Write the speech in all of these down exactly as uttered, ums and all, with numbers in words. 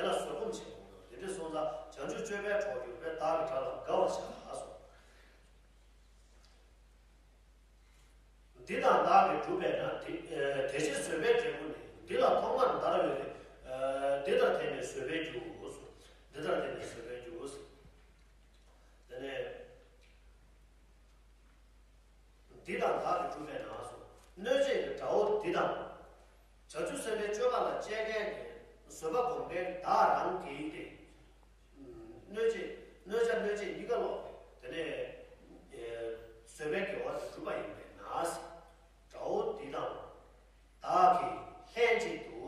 དེ་ལ་བཟོད་སྒོམ་བྱེད་དགོས་འདུག་དེ་འདྲ་སོང་ཙང་བྱང་ཆུབ་སྤྱོད་པའི་གྲོགས་གྱུར་པས། བདག་གི་དགྲ་ལ་དགའ་བར་བྱ་གསུངས། འདི་དང་བདག་གིས་བསྒྲུབས་པས་ན། དེ་ཨ་དེ་ཕྱིར་བཟོད་པའི་འབྲས་བུ་ནི། འདི་ལ་ཐོག་མར་བདར་བས་ཏེ། ཨ་འདི་ལྟར་དེ་ནི་བཟོད་པའི་རྒྱུ། འདི་ལྟར་དེ་ནི་བཟོད་པའི་རྒྱུ། དེ་ནས་འདི་དང་བདག་གིས་བསྒྲུབས་པས་ན་གསུངས། གནོད་བྱེད་ཀྱི་དགྲ་བོ་འདི་དང་། བྱང་ཆུབ་སེམས་དཔའི་སྤྱོད་པ་ལ་སྤྱད་མཁན་གྱི་བཟོད་པ་སྒོམ་མཁན་བདག་རང་གིས་ཏེ། གནོད་བྱེད་གནོད་བྱ་གནོད་བྱེད་གཉིས་ཀ་ལོག་སྟེ། དེ་ནས་ཨེ་བཟོད་པའི་དགེ་བ་དེ་བསྒྲུབས་པ་ཡིན་པས་ན། དགྲ་བོ་འདི་དང་བདག་གིས་ལྷན་ཅིག་ཏུ་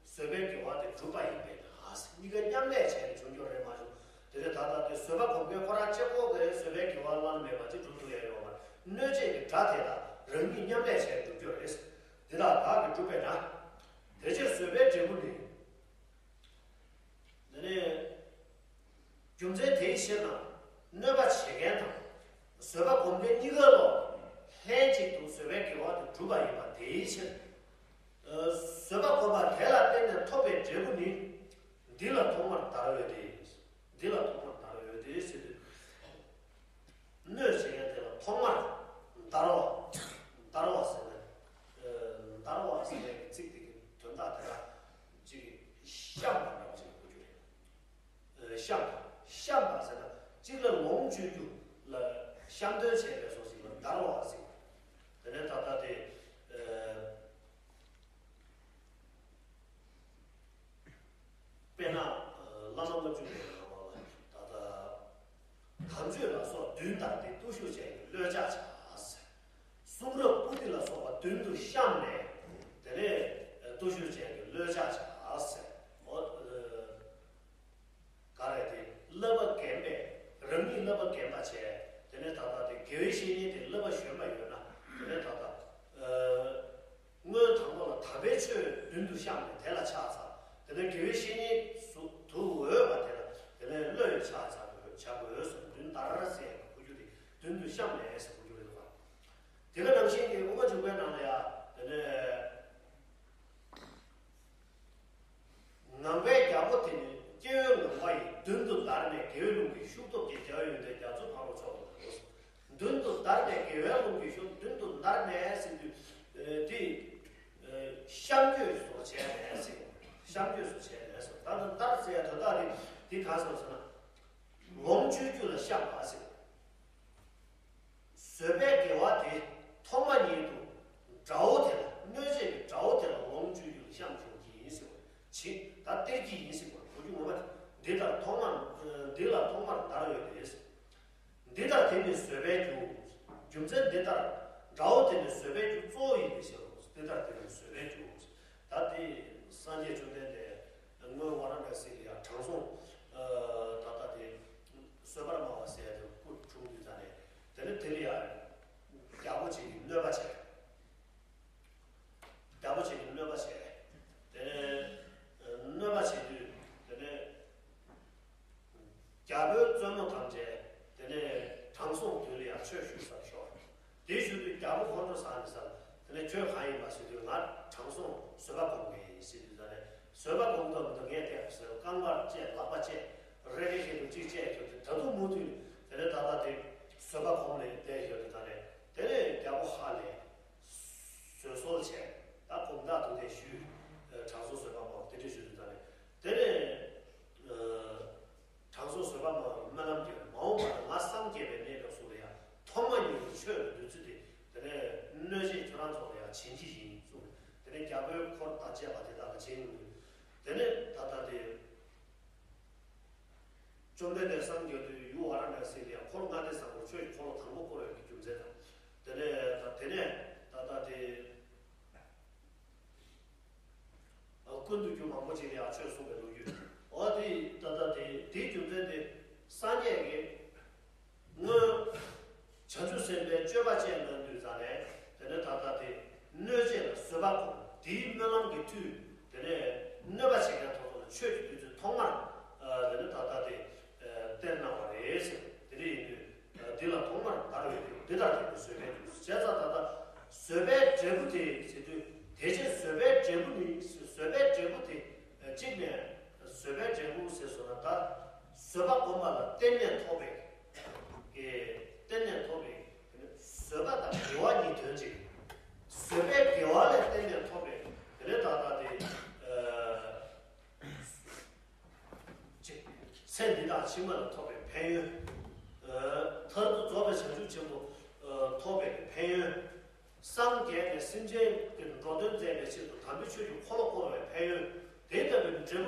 བཟོད་པའི་དགེ་བ་དེ་བསྒྲུབས་པ་ཡིན་པས་ན། གཉིས་ཀ་མཉམ་ལས་བྱས་ནས་བྱུང་རྒྱུ་རེད་མ་གཏོགས། དེ་ནས་ད་ལྟ་དེ་བཟོད་པ་སྒོམ་མཁན་ཁོ་རང་གཅིག་པོ་གིས་བཟོད་པའི་དགེ་བ་བླ་ན་མེད་པ་ཅིག་བསྒྲུབ་ཐུབ་ཡ་ཡོད་མ་རེད། གནོད་བྱེད་ཀྱི་དགྲ་དེ་དང་རང་ཉིད་མཉམ་ལས་བྱས་བསྒྲུབ་རྒྱུ་རེད། འདི་དག་བདག་གིས་བསྒྲུབས་པས་ན། དེ་ཕྱིར་བཟོད་པའི་འབྲས་བུ་ནི། དེ་ནས་རྒྱུ་མཚན་དེའི་ཕྱིར་ན། གནོད་པ་བྱེད་མཁན་དང་བཟོད་པ་སྒོམ་མཁན་གཉིས་ཀ་ལོག་ལྷན་ཅིག་ཏུ་བཟོད་པའི་དགེ་བ་དེ་བསྒྲུབས་པ་ཡིན་པ་དེའི་ཕྱིར། ཨ་བཟོད་པ་སྒོམ་པ་དེ་ལ་བརྟེན་ནས་ཐོབ་པའི་འབྲས་བུ་ནི། འདི་ལ་ཐོག་མར་བདར་བས་ཏེ། འདི་ལ་ཐོག་མར་བདར་བས་ཏེ་ཟེར་དུས། གནོད་བྱེད་མཁན་དེ་ལ་ཐོག་མར་བདར་བ། བདར་བ་ཟེར་ན། ཨ་བདར་བ་ཟེར་ནས་ཚིག་དེ་གི་དོན་དག་དེ་ལ་ཅིག་གཤམ་པ་འདྲ་བ་ཅིག་གོ་རྒྱུ་རེད། ཨ་གཤམ་པ། གཤམ་པ་ཟེར་ན་གཅིག་ལ་ལོངས་སྤྱོད་རྒྱུ་ལ་གཤམ་དོན་བྱས་པའི་སོ་ཞིག་ལ་བདར་བ་ཟེར། དེ་ནས་ད་ལྟ་དེ་ཨ་དཔེར་ན་ཨ་བླ་མ་ལྔ་བཅུ་ང་གི་ནང་ལ་ད་ལྟ། དམ་ཆོས་ལ་སོགས་མདུན་བདར་ཏེ། བརྟུལ་ཞུགས་ཅན་གྱི་བློས་ཕྱག་བྱ་ཟེར། གསུང་རབ་པོ་ཏི་ལ་སོགས་པ་མདུན་དུ་བཤམས་ནས། དེ་ནས་བརྟུལ་ཞུགས་ཅན་གྱི་བློས་ཕྱག་བྱ་ཟེར། འོ་ག་རེ་དེ་བསླབ་པ་རྒན་པས་རང་ཉིད་བསླབ་པ་རྒན་པ་བྱས། དེ་ནས་ད་ལྟ་དེ་དགེ་བའི་བཤེས་གཉེན་དེ་བསླབ་པ་གཞོན་པ་ཡོད་ན། དེ་ནས་ད་ལྟ་ཨ། སྔོན་དང་པོ་ལ་དམ་པའི་ཆོས་མདུན་དུ་བཤམས་ནས་དེ་ལ་ཕྱག་འཚལ། དེ་ནས་དགེ་བའི་བཤེས་གཉེན་སུ་དུ་འོས་པ་དེ་ལ་དེ་ནས་བློས་ཕྱག་འཚལ་དགོས། བྱ་དགོས་སོ། མདུན་བདར་ཟེར་གོ་རྒྱུ་དེ་མདུན་དུ་བཤམས་ནས་ཟེར་གོ་རྒྱུ་རེད་པ། དེ་ག་ནང་བཞིན་གྱི་དབུ་མ་འཇུག་པའི་ནང་ལ་ཡང་དེ་ནས། ངང་པའི་རྒྱལ་པོ་དེ་ནི་སྐྱེ་བོའི་ངང་པ་ཡི། མདུན་དུ་བདར་ནས་དགེ་བའི་ལུང་གི་ཤུགས་སྟོབས་ཀྱིས། རྒྱལ་བའི་ཡོན་ཏན་རྒྱ་མཚོ་ཕ་རོལ་མཆོག་ཏུ་འགྲོ། མདུན་དུ་བདར་ནས་དགེ་བའི་ལུང་གི་ཤུགས། མདུན་དུ་བདར་ནས་ཟེར་དུས་ཨེ་དེ་ཨེ་བཤམས་བཀོད་སོགས་བྱས་ནས་ཟེར། བཤམས་བཀོད་སོགས་བྱས་ནས་ཟེར། ད་ལྟ་བདར་ཟེར་ཡ་དོན་དག་དེ་དེ་གང་ཟེར་ཟེར་ན། ལོངས་སྤྱོད་རྒྱུ་ལ་བཤམས་པ་ཟེར། བཟོད་པའི་དགེ་བ་དེ་ཐོག་མ་ཉིད་དུ་དགྲ་བོ་དེ་ལ། གནོད་བྱེད་ཀྱི་དགྲ་བོ་དེ་ལ་ལོངས་སྤྱོད་རྒྱུ་ལ་བཤམས་ཆོག་གི་ཡིན་ཟེར་བ། ཇི་ལྟར་སྟེར་གྱི་ཡིན་ཟེར་བ། གོ་རྒྱུ་ངོ་མ་དེ། འདི་ལྟར་ཐོག་མར། འདི་ལ་ཐོག་མར་བདར་བས་ཏེ། འདི་ལྟར་དེ་ནི་བཟོད་པའི་རྒྱུ། རྒྱུ་མཚན་འདི་ལྟར་དགྲ་བོ་དེ་ནི་བཟོད་པའི་རྒྱུ་གཙོ་བོ་ཡིན་པའི་ཕྱིར་རོ། འདི་ལྟར་དེ་ནི་བཟོད་པའི་རྒྱུ། ད་དེ་སངས་རྒྱས་བཅོམ་ལྡན་འདས་སྔོན་ཝཱ་ར་ཎ་སི་ལ་ཡང་དྲང་སྲོང་ད་ལྟ་དེ་བཟོད་པར་སྨྲ་བ་ཟེར་ཡ་དེ་སྐུ་འཁྲུངས་དུས་ཙ་ནས། དེ་ནས་དེ་ལ་ཡང་རྒྱལ་པོ་ཅིག་གིས་གནོད་པ་བྱས། རྒྱལ་པོ་ཅིག་གིས་གནོད་པ་བྱས། དེ་ནས་གནོད་པ་བྱེད་དུས་དེ་ནས་རྒྱལ་པོའི་བཙུན་མོ་ཐམས་ཅད་དེ་ནས་དྲང་སྲོང་མདུན་ལ་ཡང་ཆོས་ཞུ་སར་ཤོག་དེ་ཞུ་དུས་རྒྱལ་པོ་ཁོང་ཁྲོ་ཟ་ནས་ས་དེ་ནས་ཁྱོད་གང་ཡིན་པ་ཟེར་དུས། ང་དྲང་སྲོང་བཟོད་པ་སྒོམ་མཁན་ཡིན་ཟེར་དུས། ད་ནས་བཟོད་པ་སྒོམ་སྟངས་འདི་ངས་བལྟས་ཟེར། རྐང་པར་བཅད། ལག་པ་བཅད། རེ་རེ་བཞིན་དུ་གཅིག་བཅད། ཁྱོད་དེ་ད་དུང་མུ་མཐུད་དེ་ནས་ད་ལྟ་དེ་བཟོད་པ་སྒོམ་ནས་བསྡད། ཁྱོད་དེ་ད་ནས་དེ་ནས་རྒྱལ་པོ་ཧ་ལས། བཟོད་གསོལ་བྱས། ད་དགོངས་དག་ཐུགས་གཏད་ཞུས། དྲང་སྲོང་བཟོད་པ་སྒོམ་དེ་འདྲ་ཞུས་དུས། ད་ནས་དེ་ནས་དྲང་སྲོང་བཟོད་པ་སྒོམ་སྨོན་ལམ་བརྒྱབ། མ་འོངས་པར་ང་སངས་རྒྱས་པའི་གནས་སྐབས་སུ་ལ་ཡང་ཐོག་མ་ཉིད་དུ་ཆོས་ལ་འདུད་ཚུལ་དེ་དེ་ནས་གནོད་བྱེད་ཁྱོད་རང་ཚོ་ལ་ཡང་བྱིན་གྱི་ཡིན་གསུངས། དེ་ནས་རྒྱལ་པོའི་འཁོར་དང་བཅས་པ་དེ་དག་ལ་བྱིན། དེ་ནས་ད་ལྟ་དེ། བཅོམ་ལྡན་འདས་སངས་རྒྱས་དུས་ཡུལ་ཝཱ་ར་ཎ་སི་ལ་ཡང་འཁོར་ལྔ་སྡེ་བཟང་པོར་ཆོས་ཀྱི་འཁོར་ལོ་དང་པོ་བསྐོར་བའི་རྒྱུ་མཚན་དང་། དེ་ནས་ད་དེ་ནས་ད་ལྟ་དེ་ཀུན་ཏུ་རྒྱུ་མང་པོ་ཅིག་ལ་ཡང་ཆོས་གསུངས་པའི་ལོ་རྒྱུས། འོ་དེ་ད་ལྟ་དེ་དེའི་རྒྱུ་མཚན་དེ་སངས་རྒྱས་ཀྱིས་སྔོན་བྱང་ཆུབ་སེམས་དཔའི་སྤྱོད་པ་ཅན་གནང་དུས་ཙ་ནས། དེ་ནས་ད་ལྟ་དེ་གནོད་བྱེད་ལ་བཟོད་པ་སྒོམ། དེའི་སྨོན་ལམ་གྱི་མཐུས་དེ་ནས་གནོད་པ་བྱེད་མཁན་ཐོག་ཐོག་ལ་ཆོས་ཀྱི་བདུད་རྩི་ཐོག་མར་དེ་ནས་ད་ལྟ་དེ་སྟེར་གནང་བ་རེད་ཟེར། དེ་འདྲ་ཡིན་དུས་འདི་ལ་ཐོག་མར་བདར་བས་ཏེ། འདི་ལྟར་དེ་ནི་བཟོད་པའི་རྒྱུ། བྱས་ཙང་ད་ལྟ་བཟོད་པའི་འབྲས་བུ་དེ་ཟེར་དུས། དེ་ཕྱིར་བཟོད་པའི་འབྲས་བུ་ནི། བཟོད་པའི་འབྲས་བུ་དེ་གཅིག་ནས་ བཟོད་པའི་འབྲས་བུ་ཟེར་སོང་ན། ད་བཟོད་པ་སྒོམ་པ་ལ་བརྟེན་ནས་ཐོབ་པའི་གི་བརྟེན་ནས་ཐོབ་པའི་བཟོད་པ་དང་དགེ་བ་གཉིས་དོན་གཅིག་བཟོད་པའི་དགེ་བ་ལ་བརྟེན་ནས་ཐོབ་པའི་དེ་ལས་ད་ལྟ་དེ། ཅེས། ཚེ་འདི་དང་ཕྱི་མ་ལ་ཐོབ་པའི་ཕན་ཡོན། མཐར་ཐུག་རྫོགས་པའི་བྱང་ཆུབ་ཆེན་པོ་ཐོབ་པའི་ཕན་ཡོན། སངས་རྒྱས་ནས་སེམས་ཅན་གྱི་འགྲོ་དོན་མཛད་པའི་ཆེད་དུ་དམ་པའི་ཆོས་ཀྱི་འཁོར་ལོ་བསྐོར་བའི་ཕན་ཡོན། དེ་ལྟ་བུའི་འབྲས་བུ་དེ་ཚོ་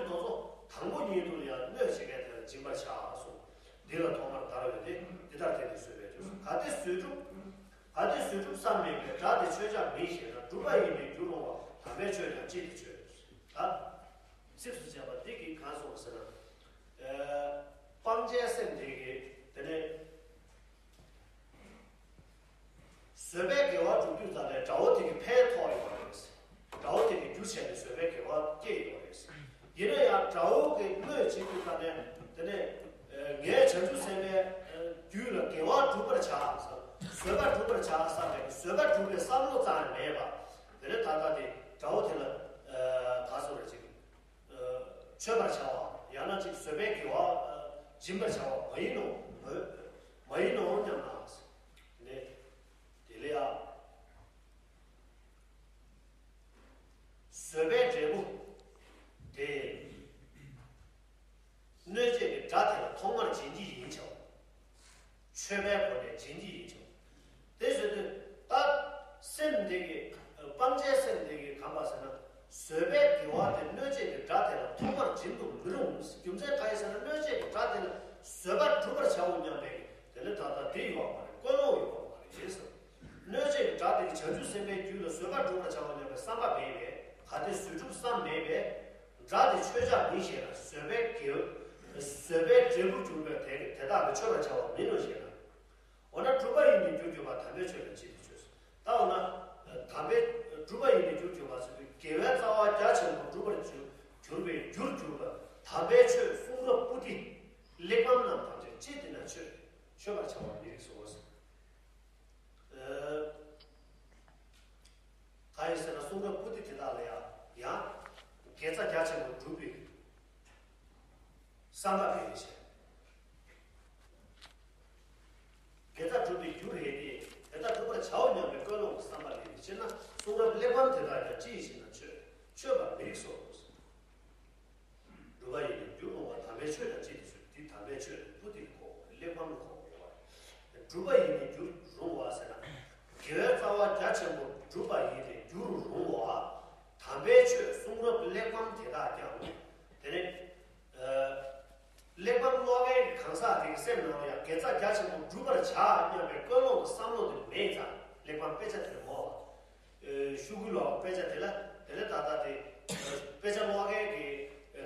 དང་པོ་ཉིད་དུ་ཡང་གནོད་བྱེད་མཁན་དེ་ལ་སྦྱིན་པར་བྱ་གསུངས། འདི་ལ་ཐོག་མར་བདར་བས་ཏེ། འདི་ལྟར་དེ་ནི་བཟོད་པའི་རྒྱུ། གལ་ཏེ་བཟོད་སྒྲུབ། གལ་ཏེ་བཟོད་སྒྲུབ་བསམ་མེད་པའི་དགྲ་དེ་ཆོས་ཅན་མིན་ཞེ་ན། སྒྲུབ་པ་ཡིན་པས་འགྱུར་རུང་བ་དམ་པའི་ཆོས་ཀྱང་ཅི་སྟེ་ཆོས། ད། ཚིགས་སུ་བཅད་པ་འདི་གིས་གང་གསུངས་ཟེར་ན། ཨ། སྤང་བྱའི་སེམས་དེ་གིས་དེ་ནས་བཟོད་པའི་དགེ་བ་སྒྲུབ་དུས་ཙམ་ནས་དགྲ་བོ་དེ་གི་ཕན་ཐོགས་ཡོད་རེད། དགྲ་བོ་དེ་གི་རྒྱུ་བྱས་ནས་བཟོད་པའི་དགེ་བ་སྐྱེས་ཡོད་རེད། ཡིན་ན་ཡང་དགྲ་བོ་གི་གནོད་བྱེད་དུས་ཙམ་ནས་དེ་ནས་ངས་བྱང་ཆུབ་སེམས་དཔའི་རྒྱུད་ལ་དགེ་བ་སྒྲུབ་པར་བྱ་བསམ། བཟོད་པ་སྒྲུབ་པར་བྱ་བསམ་པའི་བཟོད་པ་སྒྲུབ་པའི་བསམ་བློ་ཙམ་མེད་པ། དེ་ནས་ད་ལྟ་དེ་དགྲ་བོ་དེ་ལ་ག་སོ་རེ་ཅིག་མཆོད་པར་བྱ་བ། ཡང་ན་ཅིག་བཟོད་པའི་དགེ་བ་སྦྱིན་པར་བྱ་བ་མ་ཡིན་ནོ། མ་ཡིན་ནོ་སྙམ་ན། ནས་དེ་ལ་ཡང་བཟོད་པའི་འབྲས་བུ་དེ། གནོད་བྱེད་ཀྱི་དགྲ་དེ་ལ་ཐོག་མར་སྦྱིན་གྱི་ཡིན་ཆོག་མཆོད་པའི་སྒོ་ནས་སྦྱིན་གྱི་ཡིན་ཆོག་དེ་བཟོད་དུས་ད་སེམས་དེ་གི་སྤང་བྱའི་སེམས་དེ་གི་གང་པ་ཟེར་ན། བཟོད་པའི་དགེ་བ་དེ་གནོད་བྱེད་ཀྱི་དགྲ་དེ་ལ་ཐོག་མར་སྦྱིན་དུ་མི་རུང་། རྒྱུ་མཚན་གང་ཡིན་ཟེར་ན། གནོད་བྱེད་ཀྱི་དགྲ་དེ་ལ་བཟོད་པ་སྒྲུབ་པར་བྱའོ་སྙམ་པའི་དེ་ལས་ད་ལྟ་དེ་ཡོད་པ་མ་རེད། ཀུན་སློང་ཡོད་པ་མ་རེད་ཟེར། གནོད་བྱེད་ཀྱི་དགྲ་དེ་གི་བྱང་ཆུབ་སེམས་དཔའི་རྒྱུད་ལ་བཟོད་པ་སྒྲུབ་པར་བྱའོ་སྙམ་པའི་བསམ་པ་མེད་པས། གལ་ཏེ་བཟོད་སྒྲུབ་བསམ་མེད་པས། དགྲ་དེ་ཆོས་ཅན་མིན་ཞེ་ན། བཟོད་པའི་དགེ་བ། བཟོད་པའི་འབྲས་བུར་གྱུར་པའི་དེ་དེ་དག་ལ་མཆོད་པར་བྱ་བ་མིན་ནོ་ཞེ་ན། འོ་ན་སྒྲུབ་པ་ཡིས་ནི་རྒྱུར་གྱུར་པ། དམ་པའི་ཆོས་ལ་ཅི་སྟེ་མཆོད། ད་འོ་ན་དམ་པའི་སྒྲུབ་པ་ཡིས་ནི་རྒྱུར་གྱུར་པ་ཟེར་དུས། དགེ་བའི་རྩ་བ་རྒྱ་ཆེན་པོ་སྒྲུབ་པར་གྱུར་གྱུར་པའི་རྒྱུར་གྱུར་པ་དམ་པའི་ཆོས་གསུང་རབ་པོ་ཏི་གླེགས་བམ་རྣམས་ཐམས་ཅད་ཅི་སྟེ་ན་མཆོད། མཆོད་པར་བྱ་བ་མི་རིགས་སོ། གང་ཡིན་ཟེར་ན། གསུང་རབ་པོ་ཏི་དེ་དག་ལ་ཡང་ཡང་དགེ་རྩ་རྒྱ་ཆེན་པོ་སྒྲུབ་པའི་བསམ་པ་མེད་པའི་ཕྱིར། དགེ་རྩ་སྒྲུབ་པའི་རྒྱུ་རེད་དེ། དེ་དག་སྒྲུབ་པར་བྱའོ་སྙམ་པའི་ཀུན་སློང་གི་བསམ་པ་མེད་པའི་ཕྱིར་ན། གསུང་རབ་གླེགས་བམ་དེ་དག་ཀྱང་ཅི་ཡི་ཕྱིར་ན་མཆོད། མཆོད་པར་མི་རིགས་སོ། སྒྲུབ་པ་ཡིས་ནི་རྒྱུར་རུང་བ། དམ་པའི་ཆོས་ཀྱང་ཅི་སྟེ་མཆོད། འདི་དམ་པའི་ཆོས་ལ་པོ་ཏི་ལ་གོ། གླེགས་བམ་ལ་གོ་དགོས་པ་རེད། སྒྲུབ་པ་ཡིས་ནི་རྒྱུར་རུང་བ་ཟེར་ན། དགེ་བའི་རྩ་བ་རྒྱ་ཆེན་པོ་སྒྲུབ་པ་ཡིས་ནི་རྒྱུར་རུང་བ། དམ་པའི་ཆོས་གསུང་རབ་གླེགས་བམ་དེ་དག་ཀྱང་། དེ་ནས་གླེགས་བམ་ཀློག་མཁན་གྱི་གང་ཟག་དེ་གི་སེམས་ནང་ལ་ཡང་དགེ་རྩ་རྒྱ་ཆེན་པོ་སྒྲུབ་པར་བྱ་སྙམ་པའི་ཀུན་སློང་དང་བསམ་བློ་དེ་མེད་ཙང་། གླེགས་བམ་དཔེ་ཆ་དེ་ལ་མོ། ཤོག་གུ་ལོག་དཔེ་ཆ་དེ་ལ། དེ་ལས་ད་ལྟ་དེ་དཔེ་ཆ་ཀློག་མཁན་གྱི་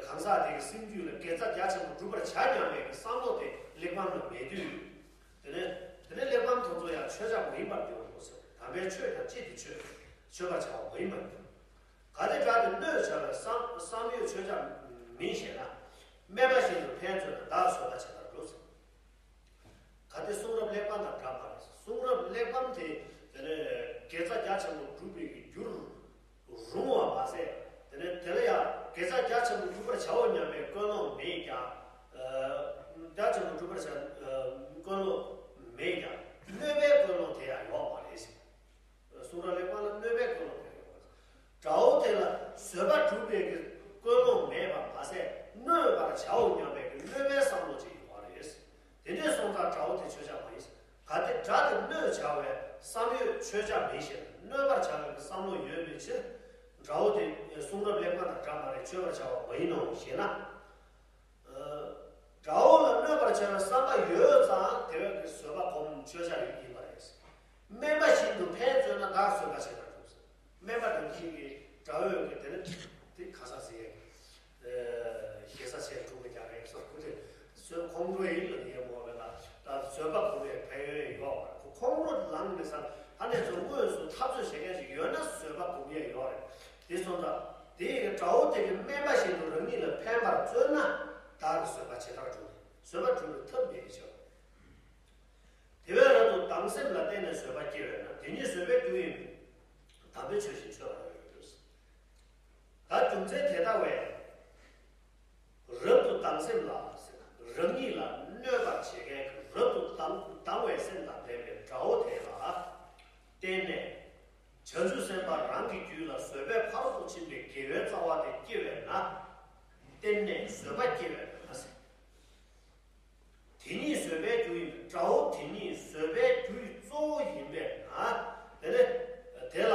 གང་ཟག་དེ་གི་སེམས་རྒྱུད་ལ་དགེ་རྩ་རྒྱ་ཆེན་པོ་སྒྲུབ་པར་བྱ་སྙམ་པའི་བསམ་བློ་དེ་གླེགས་བམ་ལ་མེད་དུས། དེ་ནས་དེ་ནས་གླེགས་བམ་དེ་ཚོ་ཡང་མཆོད་བྱ་མ་ཡིན་པར་འགྱུར་རོ་ཟེར། དམ་པའི་ཆོས་ཀྱང་ཅི་སྟེ་མཆོད། མཆོད་པར་བྱ་བ་མ་ཡིན་པར་འགྱུར། གལ་ཏེ་དགྲ་དེ་གནོད་བྱ་བའི་བསམ་བསམ་ཡོད་མཆོད་བྱ་མིན་ཞེ་ན། སྨན་པ་བཞིན་དུ་ཕན་བརྩོན་ན། བདག་བཟོད་པ་བྱེད་པར་འགྱུར་ཟེར། གལ་ཏེ་གསུང་རབ་གླེགས་བམ་དང་འདྲ་མ་རེད། གསུང་རབ་གླེགས་བམ་དེ་དེ་ནས་དགེ་རྩ་རྒྱ་ཆེན་པོ་སྒྲུབ་པའི་གི་རྒྱུར་རུང་བ་མ་ཟད། དེ་ནས་དེ་ལ་ཡང་དགེ་རྩ་རྒྱ་ཆེན་པོ་སྒྲུབ་པར་བྱའོ་སྙམ་པའི་ཀུན་སློང་མེད་ཀྱང་། ཨ། རྒྱ་ཆེན་པོ་སྒྲུབ་པར་བྱ་ཨ་ཀུན་སློང་མེད་ཀྱང་། གནོད་པའི་ཀུན་སློང་དེ་ཡང་ཡོད་མ་རེད་ཟེར། གསུང་རབ་གླེགས་བམ་ལ་གནོད་པའི་ཀུན་སློང་དེ་ཡང་ཡོད་མ་རེད། དགྲ་བོ་དེ་ལ་བཟོད་པ་སྒྲུབ་པའི་གི་ཀུན་སློང་མེད་པ་མ་ཟད། གནོད་པར་བྱའོ་སྙམ་པའི་གི་གནོད་པའི་བསམ་བློ་ཅིག་ཡོད་རེད། དེ་འདྲའི་སོང་ཙང་དགྲ་བོ་དེ་མཆོད་བྱ་མ་ཡིན། གལ་ཏེ་དགྲ་དེ་གནོད་བྱ་བའི་བསམ་ཡོད་མཆོད་བྱ་མིན་ཞེ་ན། གནོད་པར་བྱ་བའི་གི་བསམ་བློ་ཡོད་པའི་ཕྱིར། དགྲ་བོ་དེ་གསུང་རབ་གླེགས་བམ་དང་འདྲ་མ་རེད། མཆོད་པར་བྱ་བ་མ་ཡིན་ནོ་ཞེ་ན། ཨ། དགྲ་བོ་ལ་གནོད་པར་བྱ་བའི་བསམ་པ་ཡོད་ཙང་དེ་བས་ཀྱི་བཟོད་པ་སྒོམ་མཆོད་བྱ་ཡིན་པ་རེད། སྨན་པ་བཞིན་དུ་ཕན་བརྩོན་ན། བདག་བཟོད་པ་བྱེད་པར་འགྱུར། སྨན་པ་རང་བཞིན་གྱི་དགྲ་བོ་གི་དེ་ནི་དེ་ག་ས་ཟེར། ཨ། ཞེ་ས་ཆེ་དྲུག་གི་རྒྱ་རེད་སོགས་ཀུ་དེ་བཟོད་ཁོང་ཁྲོ་ཡིན་ལ་ཡིན་མོ་ལ་ལ་ད་བཟོད་པ་སྒོམ་པའི་ཕན་ཡོན་ཡོད་པ། ཁོང་ཁྲོ་ལངས་ནས་ས་ཨ་ནེ་ཚོ་དངོས་སུ་འཐབ་རྩོད་བྱེད་མཁན་ཞིག་ཡོད་ན་བཟོད་པ་སྒོམ་ཡས་ཡོད་རེད། དེ་སོང་ཙང་དེ་ཡི་དགྲ་བོ་དེ་གི་སྨན་པ་བཞིན་དུ་རང་ཉིད་ལ་ཕན་པར་བརྩོན་ན། བདག་གི་བཟོད་པ་ཇེ་ཕྲར་འགྲོ། བཟོད་པ་འགྲུབ་པའི་ཐབས་མེད་པའི་ཕྱིར། དེ་བས་རབ་ཏུ་སྡང་སེམས་ལ་བརྟེན་ནས་བཟོད་པ་སྐྱེ་བས་ན། དེ་ཉིད་བཟོད་པའི་རྒྱུ་ཡིན་པས། དམ་པའི་ཆོས་བཞིན་མཆོད་པར་འོས་པའི་དུས། ད་རྒྱུ་མཚན་དེ་ལྟ་བས། རབ་ སེམས་ལ་ཟེར་ན། རང་ཉིད་ལ་གནོད་པ་བྱེད་མཁན་གྱི་རབ་ཏུ་སྡང་སྡང་བའི་སེམས་དང་ལྡན་པའི་དགྲ་བོ་དེ་ལ་བརྟེན་ནས། བྱང་ཆུབ་སེམས་དཔའ་རང་གི་རྒྱུད་ལ་བཟོད་པའི་ཕ་རོལ་ཏུ་ཕྱིན་པའི་དགེ་བའི་རྩ་བ་དེ་སྐྱེ་བས་ན། བརྟེན་ནས་བཟོད་པ་སྐྱེ་བས་ན་ཟེར། དེ་ཉིད་བཟོད་པའི་རྒྱུ་ཡིན་པས། དགྲ་བོ་དེ་ཉིད་བཟོད་པའི་རྒྱུ་ཡི་གཙོ་བོ་ཡིན་པས་ན། དེ་ནི་དེ་ལ་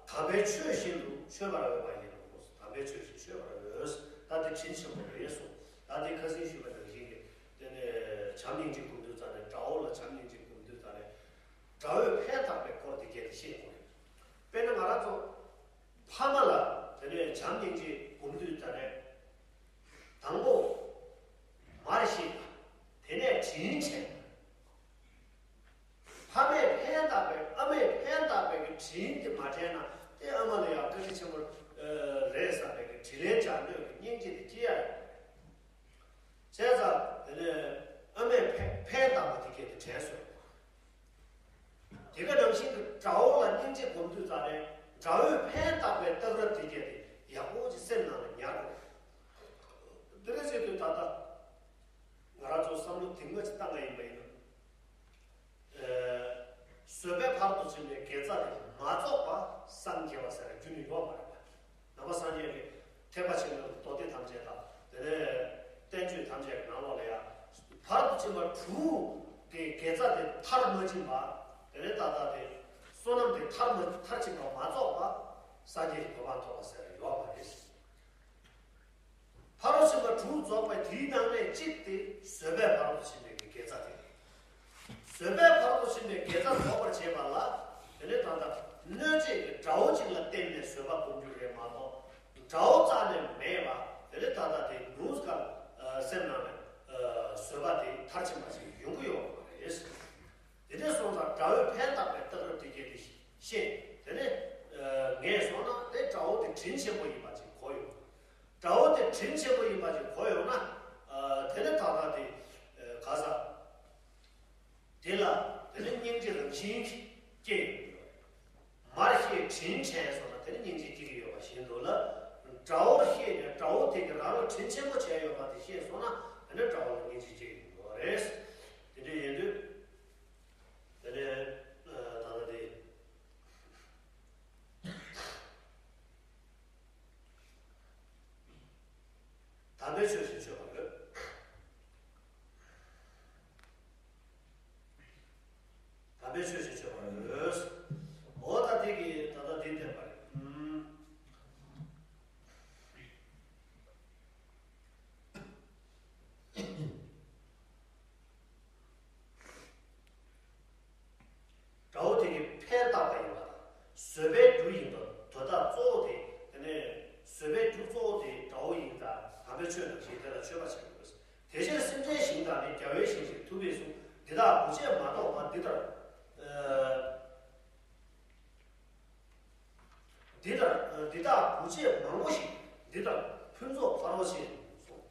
དམ་པའི་ཆོས་བཞིན་དུ་མཆོད་པར་འོས་པ་ཡིན་ནོ། དམ་པའི་ཆོས་བཞིན་མཆོད་པར་འོས། ད་དེ་དྲིན་ཆེན་པོ་རེད་གསུངས། ད་དེ་ཁ་སང་ཞུས་པ་ནང་བཞིན་གྱི། དེ་ནས་བྱམས་སྙིང་རྗེ་སྒོམ་དུས་ཙམ་ནས། དགྲ་བོ་ལ་བྱམས་སྙིང་རྗེ་སྒོམ་དུས་ཙམ་ནས། དགྲ་བོས་ཕན་བཏགས་པའི་སྐོར་དེ་གས་དེ་ཤེས་དགོས་རེད། དཔེར་ན་ང་རང་ཚོ་ཕ་མ་ལ་དེ་ནས་བྱམས་སྙིང་རྗེ་སྒོམ་དུས་ཙམ་ནས། དང་པོ་མར་ཤེས་པ། དེ་ནས་དྲིན་དྲན་པ། ཕ་མས་ཕན་བཏགས་པའི། ཨ་མས་ཕན་བཏགས་པའི་གི་དྲིན་དེ་མ་དྲན་ན། དེ་ཨ་མ་ལ་ཡང་བཀའ་དྲིན་ཆེན་པོ་རེད་བསམ་པའི་གི་དྲིན་ལན་འཇལ་འདོད་ཀྱི་སྙིང་རྗེ་དེ་སྐྱེ་ཡ་ཡོད་རེད། བྱས་ཙང་དེ་ནས་ཨ་མས་ཕན་ཕན་བཏགས་པ་དེ་གས་དེ་དྲན་སོང་། དེ་ག་ནང་བཞིན་དུ་དགྲ་བོ་ལ་སྙིང་རྗེ་སྒོམ་དུས་ཙམ་ནས། དགྲ་བོས་ཕན་བཏགས་པའི་རྟགས་རབ་དེ་གས་དེ་ཡག་པོ་ཅིག་སེམས་ནང་ལ་ཉར་དགོས། དེ་འདྲ་བྱེད་དུས་ད་ལྟ་ང་རང་ཚོ་བསམ་བློ་གཏིང་མ་ཅིག་བཏང་ག་ཡིན་པ་ཡིན་ན། ཨ། བཟོད་པའི་ཕ་རོལ་ཏུ་ཕྱིན་པའི་དགེ་རྩ་དེ་མ་རྫོགས་པ་སངས་རྒྱས་པ་ཟེར་རྒྱུ་ནི་ཡོད་མ་རེད་པ། ནང་པ་སངས་རྒྱས་ཀྱི་ཐེག་པ་ཆེན་པོའི་མདོ་སྡེ་ཐམས་ཅད་དང་། དེ་ནས་བསྟན་བཅོས་ཐམས་ཅད་ཀྱི་ནང་ལོགས་ལ་ཡང་ཕ་རོལ་ཏུ་ཕྱིན་པ་དྲུག་གི་དགེ་རྩ་དེ་མཐར་མ་ཕྱིན་པ། དེ་ནས་ད་ལྟ་དེ་བསོད་ནམས་དེ་མཐར་མ་མཐར་ཕྱིན་པ་མ་རྫོགས་པ་སངས་རྒྱས་ཀྱི་གོ་འཕང་ཐོབ་པ་ཟེར་ཡོད་མ་རེད། ཕ་རོལ་ཕྱིན་པ་དྲུག་རྫོགས་པ་དེའི་ནང་ནས་གཅིག་དེ་བཟོད་པའི་ཕ་རོལ་ཏུ་ཕྱིན་པའི་དགེ་རྩ་དེ། བཟོད་པའི་ཕ་རོལ་ཏུ་ཕྱིན་པའི་དགེ་རྩ་རྫོགས་པར་བྱེད་པ་ལ། དེ་ནས་ད་ལྟ་གནོད་བྱེད་ཀྱི་དགྲ་བོ་གཅིག་ལ་བརྟེན་ནས་བཟོད་པ་སྒོམ་རྒྱུ་རེད་མ་གཏོགས། དགྲ་བོ་རྩ་ནས་མེད་པ། དེ་ནས་ད་ལྟ་དེ་ཉུང་ཙམ་སེམས་ནང་ནས་བཟོད་པ་དེ་མཐར་ཕྱིན་པ་ཞིག་ཡོང་གི་ཡོད་མ་རེད། དེ་འདྲ་སོང་ཙང་དགྲ་བོས་ཕན་བཏགས་པའི་རྟགས་རབ་དེ་གས་དེ་ཤེས། དེ་ནས་ངེས་སོང་ན་དེ་དགྲ་བོ་དེ་དྲིན་ཆེན་པོ་ཡིན་པ་ཅིག་གོ་ཡོང་། དགྲ་བོ་དེ་དྲིན་ཆེན་པོ་ཡིན་པ་ཅིག་གོ་ཡོང་ན། ཨ། དེ་ནས་ད་ལྟ་དེ། ཨ། ག་ས། དེ་ལ་དེ་ནས་སྙིང་རྗེ་རང་བཞིན་གྱིས་སྐྱེ་ཡོང་གི་ཡོད་རེད། མར་ཤེས་དྲིན་དྲན་སོང་ན་དེ་ནས་སྙིང་རྗེ་སྐྱེ་གི་ཡོད་པ་བཞིན་དུ་ལ། དགྲ་བོར་ཤེས་ནས་དགྲ་བོ་དེ་གིས་རང་ལ་དྲིན་ཆེན་པོ་བྱས་ཡོད་པ་དེ་ཤེས་སོང་ན་དེ་ནས་དགྲ་བོ་ལ་སྙིང་རྗེ་སྐྱེ་ཡོང་གི་ཡོད་རེད། དེ་འདྲ་ཡིན་དུས། དེ་ནས་ཨ། ད་ལྟ་དེ། དམ་པའི་ཆོས་བཞིན་སྤྱོད་པར་འོས། དམ་པའི་ཆོས་བཞིན་སྤྱོད་པར་འོས། འོ་ད་དེ་གི་ད་ལྟ་དེ་བསྟན་པ་རེད། ཨུམ། དགྲ་བོ་དེ་གིས་ཕན་བཏགས་པ་ཡིན་པ་དང་། བཟོད་པའི་རྒྱུ་ཡིན་པ། དོན་དག་གཙོ་བོ་དེ། དེ་ནས་བཟོད་པའི་རྒྱུ་གཙོ་བོ་དེ་དགྲ་བོ་ཡིན་ཙང་དམ་པའི་ཆོས་རྣམས་ཀྱིས་དེ་ལ་མཆོད་པར་བྱ་དགོས། དེ་ཕྱིར་སེམས་ཅན་ཞིང་དག་ནི། རྒྱལ་བའི་ཞིང་ཞེས་ཐུབ་པས་གསུངས། འདི་དག་དགུ་བྱས་མ་གཏོགས་པ། འདི་ལྟར། ཨ། འདི་ལྟར། འདི་དག་དགུ་བྱས་མང་པོ་ཞིག་འདི་ལྟར་ཕུན་ཚོགས་འཕགས་པ་ཆེ་གསུངས།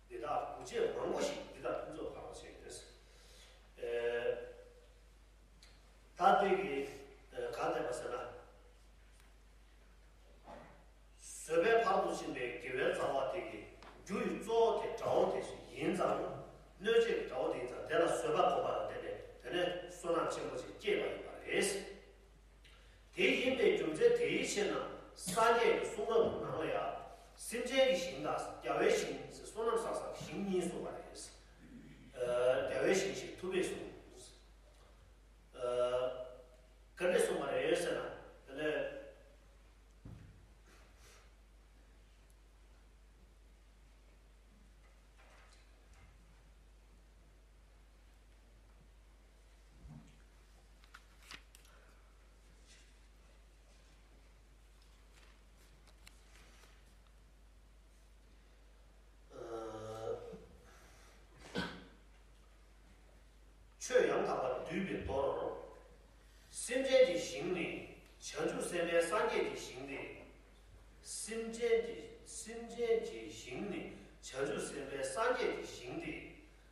འདི་དག་དགུ་བྱས་མང་པོ་ཞིག་འདི་ལྟར་ཕུན་ཚོགས་འཕགས་པ་ཆེ་ཟེར། ཨེ། ད་དེ་གི་ཨེ། གང་བསྟན་པ་ཟེར་ན། བཟོད་པའི་ཕ་རོལ་ཏུ་ཕྱིན་པའི་དགེ་བའི་རྩ་བ་དེ་གི་རྒྱུ་ཡི་གཙོ་བོ་དེ་དགྲ་བོ་དེ་ཡིན་ཙང་། གནོད་བྱེད་ཀྱི་དགྲ་བོ་དེ་ཡིན་ཙང་དེ་ལ་བཟོད་པ་སྒོམ་པ་ལ་བརྟེན་ནས་དེ་ནས་བསོད་ནམས་ཆེན་པོ་ཞིག་སྐྱེས་པ་ཡིན་པ་རེད། དེ་ཡིན་པའི་རྒྱུ་མཚན་དེའི་ཕྱིར་ན་སངས་རྒྱས་ཀྱི་གསུང་རབ་ནང་ལ་ཡང་། སེམས་ཅན་གྱི་ཞིང་དང་རྒྱལ་བའི་ཞིང་ཟེར། བསོད་ནམས་བསགས་ས་ཞིང་གཉིས་གསུངས་པ་རེད། ཨ། རྒྱལ་བའི་ཞིང་ཞེས་ཐུབ་པས་གསུངས། ཨ། ག་འདྲས་གསུངས་པ་རེད་ཟེར་ན། དེ་ལས། ཆོས་ཡང་དག་པར་བསྡུས་པའི་མདོར། སེམས་ཅན་གྱི་ཞིང་ནི་བྱང་ཆུབ་སེམས་དཔའི་སངས་རྒྱས་ཀྱི་ཞིང་སྟེ། སེམས་ཅན་གྱི། སེམས་ཅན་གྱི་ཞིང་ནི་བྱང་ཆུབ་སེམས་དཔའི་སངས་རྒྱས་ཀྱི་ཞིང་སྟེ།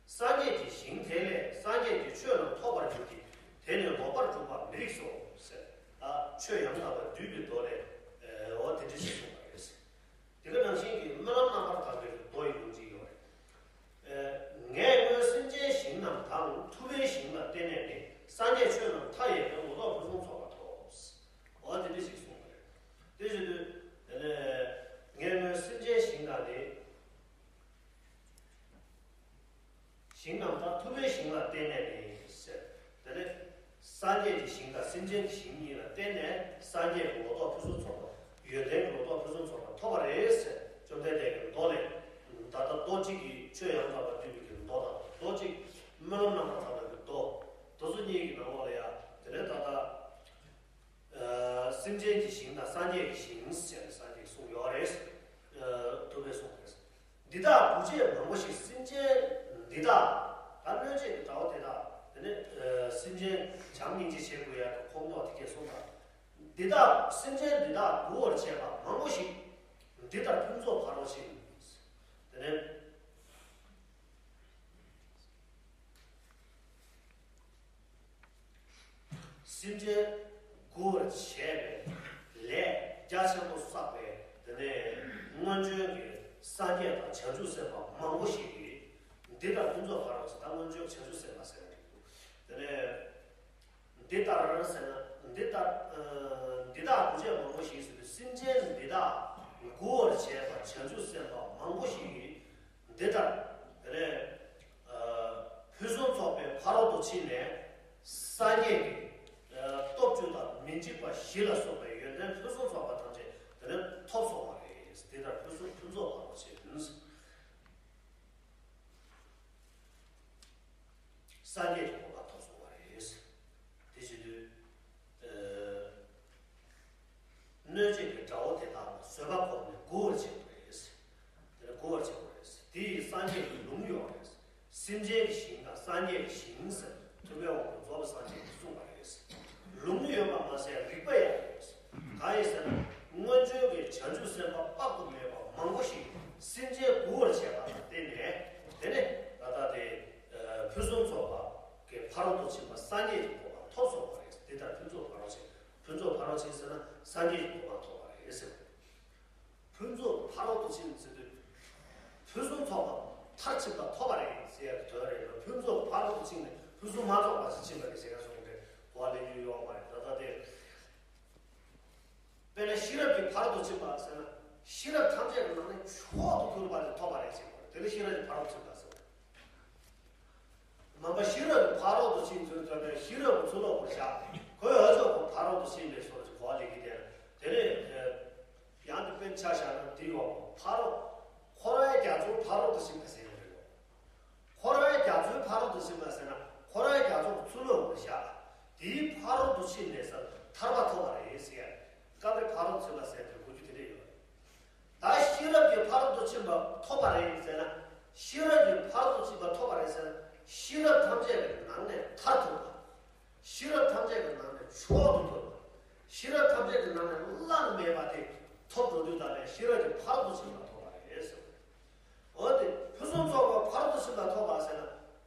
སངས་རྒྱས་ཀྱི་ཞིང་དེ་ལས་སངས་རྒྱས་ཀྱི་ཆོས་རྣམས་ཐོབ་པར་འགྱུར་ཏེ། དེ་ནི་ལོག་པར་གྲུབ་པ་མི་རིགས་སོ་ཟེར། ད་ཆོས་ཡང་དག་པར་བསྡུས་པའི་མདོ་ལས། འོ་དེ་འདྲ་ཞིག་གསུངས་པ་རེད། དེ་ག་ནང་བཞིན་གྱི་སྨོན་ལམ་རྣམ་པར་དག་པའི་མདོ་ཡི་ལུང་གཅིག་ཡོད་རེད། བརྟེན་ནས་རེད་ཟེར། དེ་ནས་སངས་རྒྱས་ཀྱི་ཞིང་དང་སེམས་ཅན་གྱི་ཞིང་གཉིས་ལ་བརྟེན་ནས་སངས་རྒྱས་ཀྱི་ལོ་ཏོག་ཕུན་སུམ་ཚོགས་པ། ཡོན་ཏན་གྱི་ལོ་ཏོག་ཕུན་སུམ་ཚོགས་པ་ཐོབ་པ་རེད་ཟེར། བཅོམ་ལྡན་འདས་ཀྱི་མདོ་ལས། ད་ལྟ་མདོ་གཅིག་གི་ཆོས་ཡང་དག་པར་སྡུད་པའི་གི་མདོ་དང་། མདོ་གཅིག་སྨོན་ལམ་རྣམ་པར་དག་པའི་གི་མདོ། དེ་ཚོ་གཉིས་ཀྱི་ནང་ལོགས་ལ་ཡང་དེ་ནས་ད་ལྟ། ཨ། སེམས་ཅན་གྱི་ཞིང་དང་སངས་རྒྱས་ཀྱི་ཞིང་ཟེར་ནས་སངས་རྒྱས་ཀྱིས་གསུངས་ཡོད་རེད། ཨ། ཐུབ་པས་གསུངས་རེད། འདི་དག་དགུ་བྱེད་མང་པོ་ཞིག་སེམས་ཅན་འདི་དག་ད་གནོད་བྱེད་ཀྱི་དགྲ་བོ་དེ་དག་དེ་ནས། ཨ། སེམས་ཅན་བྱམས་སྙིང་རྗེ་བྱེད་དགོས་ཡ་གི་ཁོངས་གཏོགས་དེ་སྐད་གསུངས་པ། འདི་དག་སེམས་ཅན་འདི་དག་མགུ་བར་བྱེད་པ་མང་པོ་ཞིག་འདི་ལྟར་ཕུན་ཚོགས་ཕ་རོལ་ཕྱིན། དེ་ནས། སེམས་ཅན་མགུ་བར་བྱས་པའི་ལས་རྒྱ་ཆེན་པོ་བསགས་པའི་དེ་ནས་སྔོན་བྱོན་གྱི་སངས་རྒྱས་དང་བྱང་ཆུབ་སེམས་དཔའ་མང་པོ་ཞིག་གིས་འདི་ལྟར་ཕུན་ཚོགས་ཕ་རོལ་ཕྱིན། ད་སྔོན་བྱོན་བྱང་ཆུབ་སེམས་དཔའ་ཟེར་བ་རེད་འདུག་དེ་ནས་འདི་ལྟར་ཟེར་ན་འདི་ལྟར། ཨ། འདི་དག་དགུ་བྱེད་མང་པོ་ཞིག་ཟེར་དུས་སེམས་ཅན་འདི་དག་མགུ་བར་བྱས་པ་བྱང་ཆུབ་སེམས་དཔའ་མང་པོ་ཞིག་གིས། འདི་ལྟར་དེ་ནས། ཨ། ཕུན་སུམ་ཚོགས་པའི་ཕ་རོལ་ཏུ་ཕྱིན་ནས་སངས་རྒྱས་ཀྱི། ཨ། སྟོབས་བཅུ་དང་མི་འཇིགས་པ་བཞི་ལ་སོགས་པའི་ཡོན་ཏན་ཕུན་སུམ་ཚོགས་པ་ཐམས་ཅད་དེ་ནས་ཐོབ་སོང་བ་རེད། འདི་ལྟར་ཕུན་སུམ་ཕུན་ཚོགས་ཕ་རོལ་ཕྱིན། སངས་རྒྱས་ཀྱི་གོ་འཕང་ཐོབ་སོང་བ་རེད། དེ་བྱེད་དུས། ཨ། གནོད་བྱེད་ཀྱི་དགྲ་བོ་དེ་དག་ལ་བཟོད་པ་བསྒོམས་ནས་མགུ་བར་བྱེད་དགོས། དེ་ལ་མགུ་བར་བྱེད་དགོས། དེ་ཡི་སངས་རྒྱས་ཀྱི་ལུང་ཡོད་རེད། སེམས་ཅན་གྱི་ཞིང་དང་སངས་རྒྱས་ཀྱི་ཞིང་ཟེར་ཐུབ་པའི་དབང་པོ་རྫོགས་པའི་སངས་རྒྱས་ཀྱིས་གསུངས་པ་རེད། ལུང་ཡོད་པ་མ་ཟད་རིགས་པ་ཡང་ཡོད། གང་ཡིན་ཟེར་ན། སྔོན་བྱོན་གྱི་བྱང་ཆུབ་སེམས་དཔའ་དཔག་ཏུ་མེད་པ་མང་པོ་ཞིག་སེམས་ཅན་མགུ་བར་བྱས་པ་ལ་བརྟེན་ནས། དེ་ནས་ད་ལྟ་དེ། ཨ། ཕུན་སུམ་ཚོགས་པ་གི་ཕ་རོལ་ཏུ་ཕྱིན་པ་སངས་རྒྱས་ཀྱི་གོ་འཕང་ཐོབ་སོང་བ་རེད། འདི་ལྟར་ཕུན་ཚོགས་ཕ་རོལ་ཕྱིན། ཕུན་ཚོགས་ཕ་རོལ་ཕྱིན་ཟེར་ན་སངས་རྒྱས་ཀྱི་གོ་འཕང་ཐོབ་པ་རེད་ཟེར་བ་རེད། ཕུན་ཚོགས་ཕ་རོལ་ཏུ་ཕྱིན་ཟེར་དུས། ཕུན་སུམ་ཚོགས་པ་མཐར་ཕྱིན་པ་ཐོབ་པ་རེད་ཟེར་ཡག་གི་དོན་རེད། ཕུན་ཚོགས་ཕ་རོལ་ཏུ་ཕྱིན་ནས་ཕུན་སུམ་མ་ཚོགས་པ་ཞིག་ཕྱིན་པ་རེད་ཟེར་ཡག་སོང་རེད། གོ་བ་ལེན་རྒྱུ་ཡོད་མ་རེད། ད་ལྟ་དེ། དཔེར་ན་ཤེས་རབ་ཀྱི་ཕ་རོལ་ཏུ་ཕྱིན་པ་ཟེར་ན། ཤེས་རབ་ཐམས་ཅད་ཀྱི་ནང་ནས་མཆོག་ཏུ་གྱུར་པ་དེ་ཐོབ་པ་རེད་ཟེར་གྱི་ཡོད་རེད། དེ་ནི་ཤེས་རབ་ཀྱི་ཕ་རོལ་ཏུ་ཕྱིན་པ་ཟེར། མ་པ་ཤེས་རབ་ཀྱི་ཕ་རོལ་ཏུ་ཕྱིན་ཚུལ་ཙམ་པས་ཤེས་རབ་ཀྱི་ཚུལ་ལོག་པར་བཞག་ཁོས་ཨ་ཅོ་ཁོ་ཕ་རོལ་ཏུ་ཕྱིན་པའི་སོགས་ཀྱི་གོ་བ་ལེན་གྱི་དེ་རེད། དེ་ནས་ཡང་དེ་དཔེར་ཆ་བཞག་ན་འདི་ཡོང་ཕ་རོལ། འཁོར་བའི་རྒྱ་མཚོ་ཕ་རོལ་ཏུ་ཕྱིན་པ་ཟེར་ཡོང་རེད། འཁོར་བའི་རྒྱ་མཚོའི་ཕ་རོལ་ཏུ་ཕྱིན་པ་ཟེར་ན་འཁོར་བའི་རྒྱ་མཚོ་གི་ཚུར་ལོག་པར་བཞག་དེའི་ཕ་རོལ་ཏུ་ཕྱིན་ནས་ཟེར་ཐར་པ་ཐོབ་པ་རེད་ཟེར། སྐབས་རེ་ཕ་རོལ་ཏུ་ཕྱིན་པ་ཟེར་དེ་གོ་རྒྱུ་དེ་འདྲ་ཡོད་རེད། ད་ཤེས་རབ་ཀྱི་ཕ་རོལ་ཏུ་ཕྱིན་པ་ཐོབ་པ་རེད་ཟེར་ན། ཤེས་རབ་ཀྱི་ཕ་རོལ་ཏུ་ཕྱིན་པ་ཐོབ་པ་རེད་ཟེར་ན། ཤེས་རབ་ཐམས་ཅད་ཀྱི་ནང་ནས་མཐར་ཐུག་པ། ཤེས་རབ་ཐམས་ཅད་ཀྱི་ནང་ནས་མཆོག་ཏུ་གྱུར་པ། ཤེས་རབ་ཐམས་ཅད་ཀྱི་ནང་ནས་བླ་ན་མེད་པ་དེ་ཐོབ་འགྲོ་དུས་ད་ནས་ཤེས་རབ་ཀྱི་ཕ་རོལ་ཏུ་ཕྱིན་པ་ཐོབ་པ་རེད་ཟེར། འོ་དེ་ཕུན་སུམ་ཚོགས་པ་ཕ་རོལ་ཏུ་ཕྱིན་པ་ཐོབ་པ་ཟེར་ན།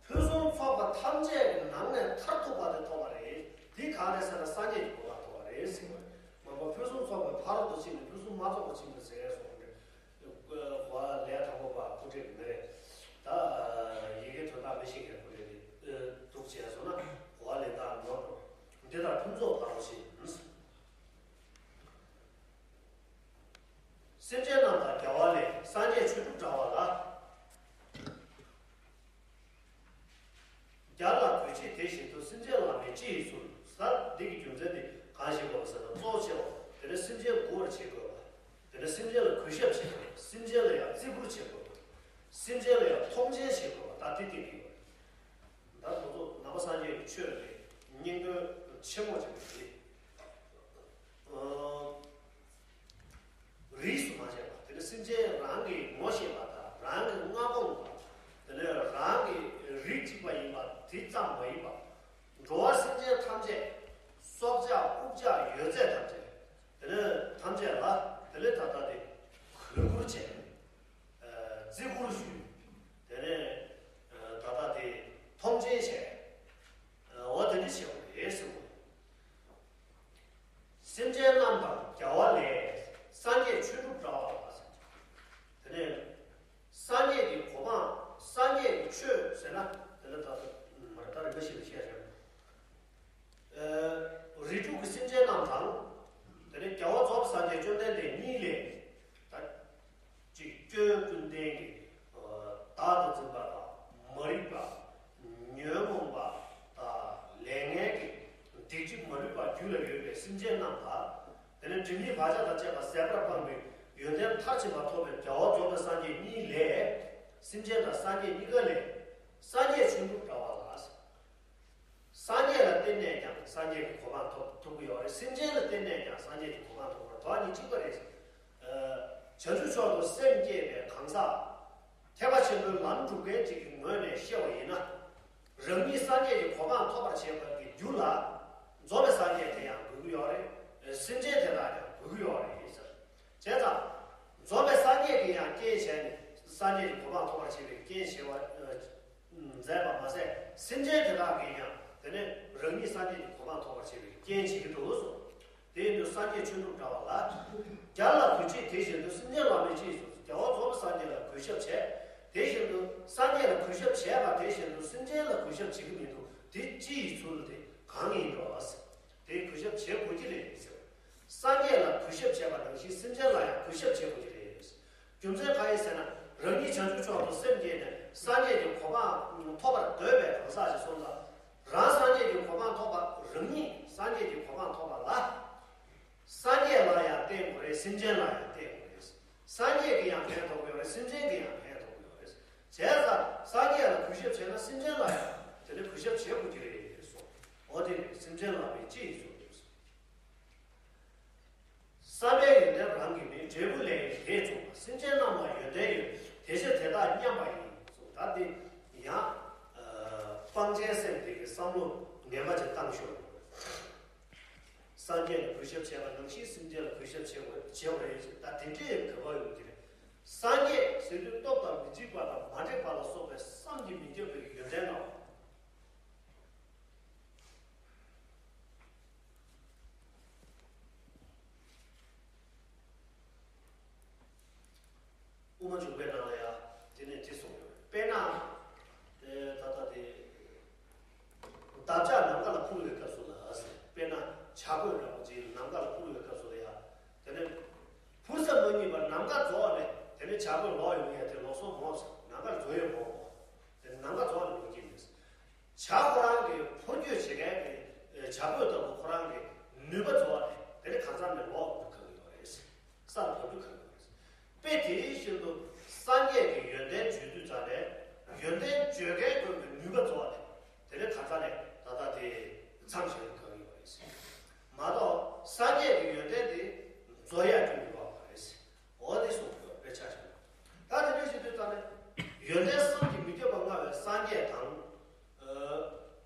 ཕུན་སུམ་ཚོགས་པ་ཐམས་ཅད་ཀྱི་ནང་ནས་མཐར་ཐུག་པ་དེ་ཐོབ་པ་རེད། དེ་གང་རེད་ཟེར་ན་སངས་རྒྱས་ཀྱི་གོ་འཕང་ཐོབ་པ་རེད་ཟེར་བ་རེད། མ་པ་ཕུན་སུམ་ཚོགས་པའི་ཕ་རོལ་ཏུ་ཕྱིན་ནས་ཕུན་སུམ་མ་ཚོགས་པར་ཕྱིན་པ་ཟེར་སོང་རེད། གོ་བ་ལས་དང་པོ་པ་སྐུ་བགྲེས་མི་རེད། ད་ཡི་གེ་དོན་དག་མི་ཤེས་མཁན་སྐུ་བགྲེས་དེ་འདུག་བྱས་སོང་ན་གོ་བ་ལེན་སྟངས་ནོར་འགྲོ། འདི་ལྟར་ཕུན་ཚོགས་ཕ་རོལ་ཕྱིན། སེམས་ཅན་རྣམས་དང་རྒྱལ་བ་ལས། སངས་རྒྱས་ཆོས་དྲུག་འདྲ་བ་ལ། རྒྱལ་ལ་གུས་བྱེད་དེ་བཞིན་དུ། སེམས་ཅན་ལ་མིན་ཅི་ཡི་ཚུལ། ད་འདི་གི་རྒྱུ་མཚན་དེ་གང་ཞིག་གོ་ཟེར་ན་གཙོ་ཆེ་བ་དེ་ནི་སེམས་ཅན་མགུ་བར་བྱེད་དགོས་པ། དེ་ནི་སེམས་ཅན་ལ་གུས་ཞབས་བྱེད་དགོས་པ། སེམས་ཅན་ལ་ཡང་བརྩི་བཀུར་བྱེད་དགོས་པ། སེམས་ཅན་ལ་ཡང་མཐོང་ཆེན་བྱེད་དགོས་པ། ད་འདི་སྟེང་གི་ཡོད། ད་ཁོ་ཚོ་ནང་པ་སངས་རྒྱས་ཀྱི་ཆོས་ཀྱི་སྙིང་དོན་ཆེན་མོ་ཅིག་རེད། ཨ། རིས་སུ་མ་ཆད་པ། དེ་ནི་སེམས་ཅན་རང་གིས་ངོ་ཤེས་པ་དང་རང་གིས་མངའ་ཁོངས་པ། དེ་ནས་རང་གི་རིགས་གཅིག་པ་ཡིན་པ་དེ་ཙམ་མ་ཡིན་པ། འགྲོ་བ་སེམས་ཅན་ཐམས་ཅད། སྲོག་ཆགས་དབུགས་ཆགས་ཡོད་ཚད་ཐམས་ཅད། དེ་ནས་ཐམས་ཅད་ལ་དེ་ལས་ད་ལྟ་དེ་གུས་བཀུར་བྱས། ཨ། བརྩི་བཀུར་ཞུས། དེ་ནས་ཨ། ད་ལྟ་དེ་མཐོང་ཆེན་བྱས། ཨ། འོ་དེ་འདྲ་བྱས་པ་རེད་གསུངས། སེམས་ཅན་རྣམས་དང་རྒྱལ་བ་ལས། སངས་རྒྱས་ཆོས་དྲུག་འདྲ་བ་ལ་ཟེར། དེ་ནས་སངས་རྒྱས་ཀྱི་གོ་འཕང་། སངས་རྒྱས་ཀྱི་ཆོས་ཟེར་ན་དེ་ལ་ད་ལྟ་མ་རེད། ད་རིམ་པ་བཞིན་དུ་བཤད་བཞག་ཨ། རིགས་དྲུག་གི་སེམས་ཅན་རྣམས་དང་། དེ་ནས་རྒྱལ་བ་རྫོགས་པའི་སངས་རྒྱས་བཅོམ་ལྡན་འདས་གཉིས་ལས། ད། སྒྲིབ་གཉིས་བག་ཆགས་དང་བཅས་པ་ཟད་པར་སྤངས་པའི་ཡོན་ཏན་མཐར་ཕྱིན་པ་ཐོབ་པའི་རྒྱལ་བ་རྫོགས་པའི་སངས་རྒྱས་གཉིས་ལས། སེམས་ཅན་དང་སངས་རྒྱས་གཉིས་ཀ་ལས། སངས་རྒྱས་ཆོས་དྲུག་འདྲ་བ་ལ། སངས་རྒྱས་ལ་བརྟེན་ནས་ཀྱང་སངས་རྒྱས་ཀྱི་གོ་འཕང་ཐོབ་ཐུབ་ཀྱི་ཡོད་རེད། སེམས་ཅན་ལ་བརྟེན་ནས་ཀྱང་སངས་རྒྱས་ཀྱི་གོ་འཕང་ཐོབ་པར་དོན་གཉིས་གཅིག་པ་རེད། ཨ། བྱང་ཆུབ་མཆོག་ཏུ་སེམས་བསྐྱེད་པའི་གང་ཟག་ཐེག་པ་ཆེན་པོའི་ལམ་སྒྲུབ་མཁན་ཅིག་གི་ངོས་ནས་བཤད་པ་ཡིན་ན། རང་ཉིད་སངས་རྒྱས་ཀྱི་གོ་འཕང་ཐོབ་པར་བྱེད་པ་གི་རྒྱུ་ལ། རྫོགས་པའི་སངས་རྒྱས་དེ་ཡང་དགོས་ཀྱི་ཡོད་རེད། སེམས་ཅན་དེ་དག་ཀྱང་དགོས་ཀྱི་ཡོད་རེད་ཟེར། བྱས་ཙང་། རྫོགས་པའི་སངས་རྒྱས་ཀྱིས་ཡང་རྐྱེན་བྱས་ནས་སངས་རྒྱས་ཀྱི་གོ་འཕང་ཐོབ་པར་བྱེད་པའི་རྐྱེན་བྱེད་པ། མཛད་པ་མ་ཟད། སེམས་ཅན་དེ་དག་གིས་ཀྱང་དེ་ནས་རང་ཉིད་སངས་རྒྱས་ཀྱི་གོ་འཕང་ཐོབ་པར་བྱེད་པའི་རྐྱེན་བྱེད་ཀྱི་འདུག་གསུངས། དེ་ཡིན་དུས་སངས་རྒྱས་ཆོས་དྲུག་འདྲ་བ་ལ། རྒྱལ་ལ་གུས་བྱེད་དེ་བཞིན་དུ་སེམས་ཅན་ལ་མི་གཅེས་སོ། རྒྱལ་བ་རྫོགས་པའི་སངས་རྒྱས་ལ་གུས་ཞབས་བྱས། དེ་བཞིན་དུ་སངས་རྒྱས་ལ་གུས་ཞབས་བྱས་པ་དེ་བཞིན་དུ་སེམས་ཅན་ལ་གུས་ཞབས་བྱེད་ཀྱི་མི་འདུག་དེ་ཅི་ཡི་ཚུལ་དེ་གང་ཡིན་འགྲོ་བ་ཟེར། དེ་གུས་ཞབས་བྱེད་དགོས་ཀྱི་རེད་ཟེར། སངས་རྒྱས་ལ་གུས་ཞབས་བྱས་པ་ནང་བཞིན་སེམས་ཅན་ལ་ཡང་གུས་ཞབས་བྱེད་དགོས་ཀྱི་རེད། རྒྱུ་མཚན་གང་ཡིན་ཟེར་ན། རང་ཉིད་བྱང་ཆུབ་མཆོག་ཏུ་སེམས་བསྐྱེད་ནས་སངས་རྒྱས་ཀྱི་གོ་འཕང་ཐོབ་པར་འདོད་པའི་གང་ཟག་ཅིག་སོང་ཙང་། རང་སངས་རྒྱས་ཀྱི་གོ་འཕང་ཐོབ་པ། རང་ཉིད་སངས་རྒྱས་ཀྱི་གོ་འཕང་ཐོབ་པ་ལ། སངས་རྒྱས་ལ་ཡང་བརྟེན་དགོས་རེད། སེམས་ཅན་ལ་ཡང་བརྟེན་དགོས་རེད། སངས་རྒྱས་ཀྱིས་ཡང་ཕན་ཐོགས་ཀྱི་ཡོད་རེད། སེམས་ཅན་གྱིས་ཡང་ཕན་ཐོགས་ཀྱི་ཡོད་རེད། བྱས་ཙང་སངས་རྒྱས་ལ་གུས་ཞབས་བྱས་ན་སེམས་ཅན་ལ་ཡང་དེ་ནས་གུས་ཞབས་བྱེད་དགོས་ཀྱི་རེད་གསུངས། འོ་དེ་རེད། སེམས་ཅན་ལ་མི་གཅེས་གསུངས། བསམ་པའི་ཡོན་ཏན་རང་གི་མིན། འབྲས་བུ་ལས་ཡིན་དེས་མཚུངས་པ། སེམས་ཅན་རྣམས་ལ་ཡོན་ཏན་ཡོད། དེ་ཕྱིར་དེ་དག་མཉམ་པ་ཡིན་གསུངས། ད་དེ་ཡང་། ཨ། སྤང་བྱའི་སེམས་དེ་གི་བསམ་བློ་ངན་པ་ཅིག་བཏང་ཤོག་སངས་རྒྱས་ལ་གུས་ཞབས་བྱས་པ་ནང་བཞིན་སེམས་ཅན་ལ་གུས་ཞབས་བྱེད་དགོས། བྱེད་དགོས་རེད་ཟེར། ད་དེ་འདྲའི་ག་པར་ཡོང་གི་རེད། སངས་རྒྱས་ཟེར་དུས་སྟོབས་དང་མི་འཇིགས་པ་དང་མ་འདྲེས་པ་ལ་སོགས་པའི་བསམ་གྱིས་མི་ཁྱབ་པའི་ཡོན་ཏན་ལྔ། དབུ་མ་འཇུག་པའི་ནང་ལ་ཡང་དེ་ནས་དེ་གསུངས་ཡོད། དཔེར་ན། ཨེ། ད་ལྟ་དེ། འདབ་ཆགས་ནམ་མཁའ་ལ་འཕུར་བའི་སྐབས་སུ་ལ་ཟེར། དཔེར་ན་བྱ་རྒོད་འདྲ་པོ་ཅིག་ནམ་མཁའ་ལ་འཕུར་བའི་སྐབས་སུ་ལ་ཡང་། དེ་ནས་འཕུར་ས་མ་རྙེད་པར་ནམ་མཁའ་རྫོགས་ནས་དེ་ནས་བྱ་རྒོད་ལོག་ཡོང་ཡ་དེ་ལོགས་སུ་མ་ཡོང་ཟེར། ནམ་མཁའ་རྫོགས་ཡོད་མ་ཡོང་། དེ་ནམ་མཁའ་རྫོགས་ནས་ལོག་གི་མེད་ཟེར། བྱ་ཁོ་རང་གི་འཕུར་སྐྱོད་བྱེད་མཁན་གྱི་བྱ་རྒོད་ལྟ་བུ་ཁོ་རང་གི་ནུས་པ་རྫོགས་ནས་དེ་ནས་གང་ཟག་ནས་ལོག་ཡོང་གི་ཡོད་རེད། ས་ལ་བབས་དུས་གང་ཡོད་རེད། དཔེ་དེ་བཞིན་དུ་སངས་རྒྱས་ཀྱི་ཡོན་ཏན་བརྗོད་དུས་ཙམ་ནས་ཡོན་ཏན་བརྗོད་མཁན་ཀུན་གྱི་ནུས་པ་རྫོགས་ནས་དེ་ནས་གང་ཟག་ནས་ད་ལྟ་དེ་མཚམས་བཞག་དུས་གང་ཡོད་རེད། མ་གཏོགས་སངས་རྒྱས་ཀྱི་ཡོན་ཏན་དེ་རྫོགས་ཡ་རྒྱུ་ཡོད་པ་མ་རེད། འོ་དེ་གསུངས་ཡོད་པའི་ཆ་བཞག་ན། ད་དེ་འདྲ་བྱེད་དུས་ཙམ་ནས་ཡོན་ཏན་བསམ་གྱིས་མི་ཁྱབ་པ་མངའ་བའི་སངས་རྒྱས་དང་། ཨ།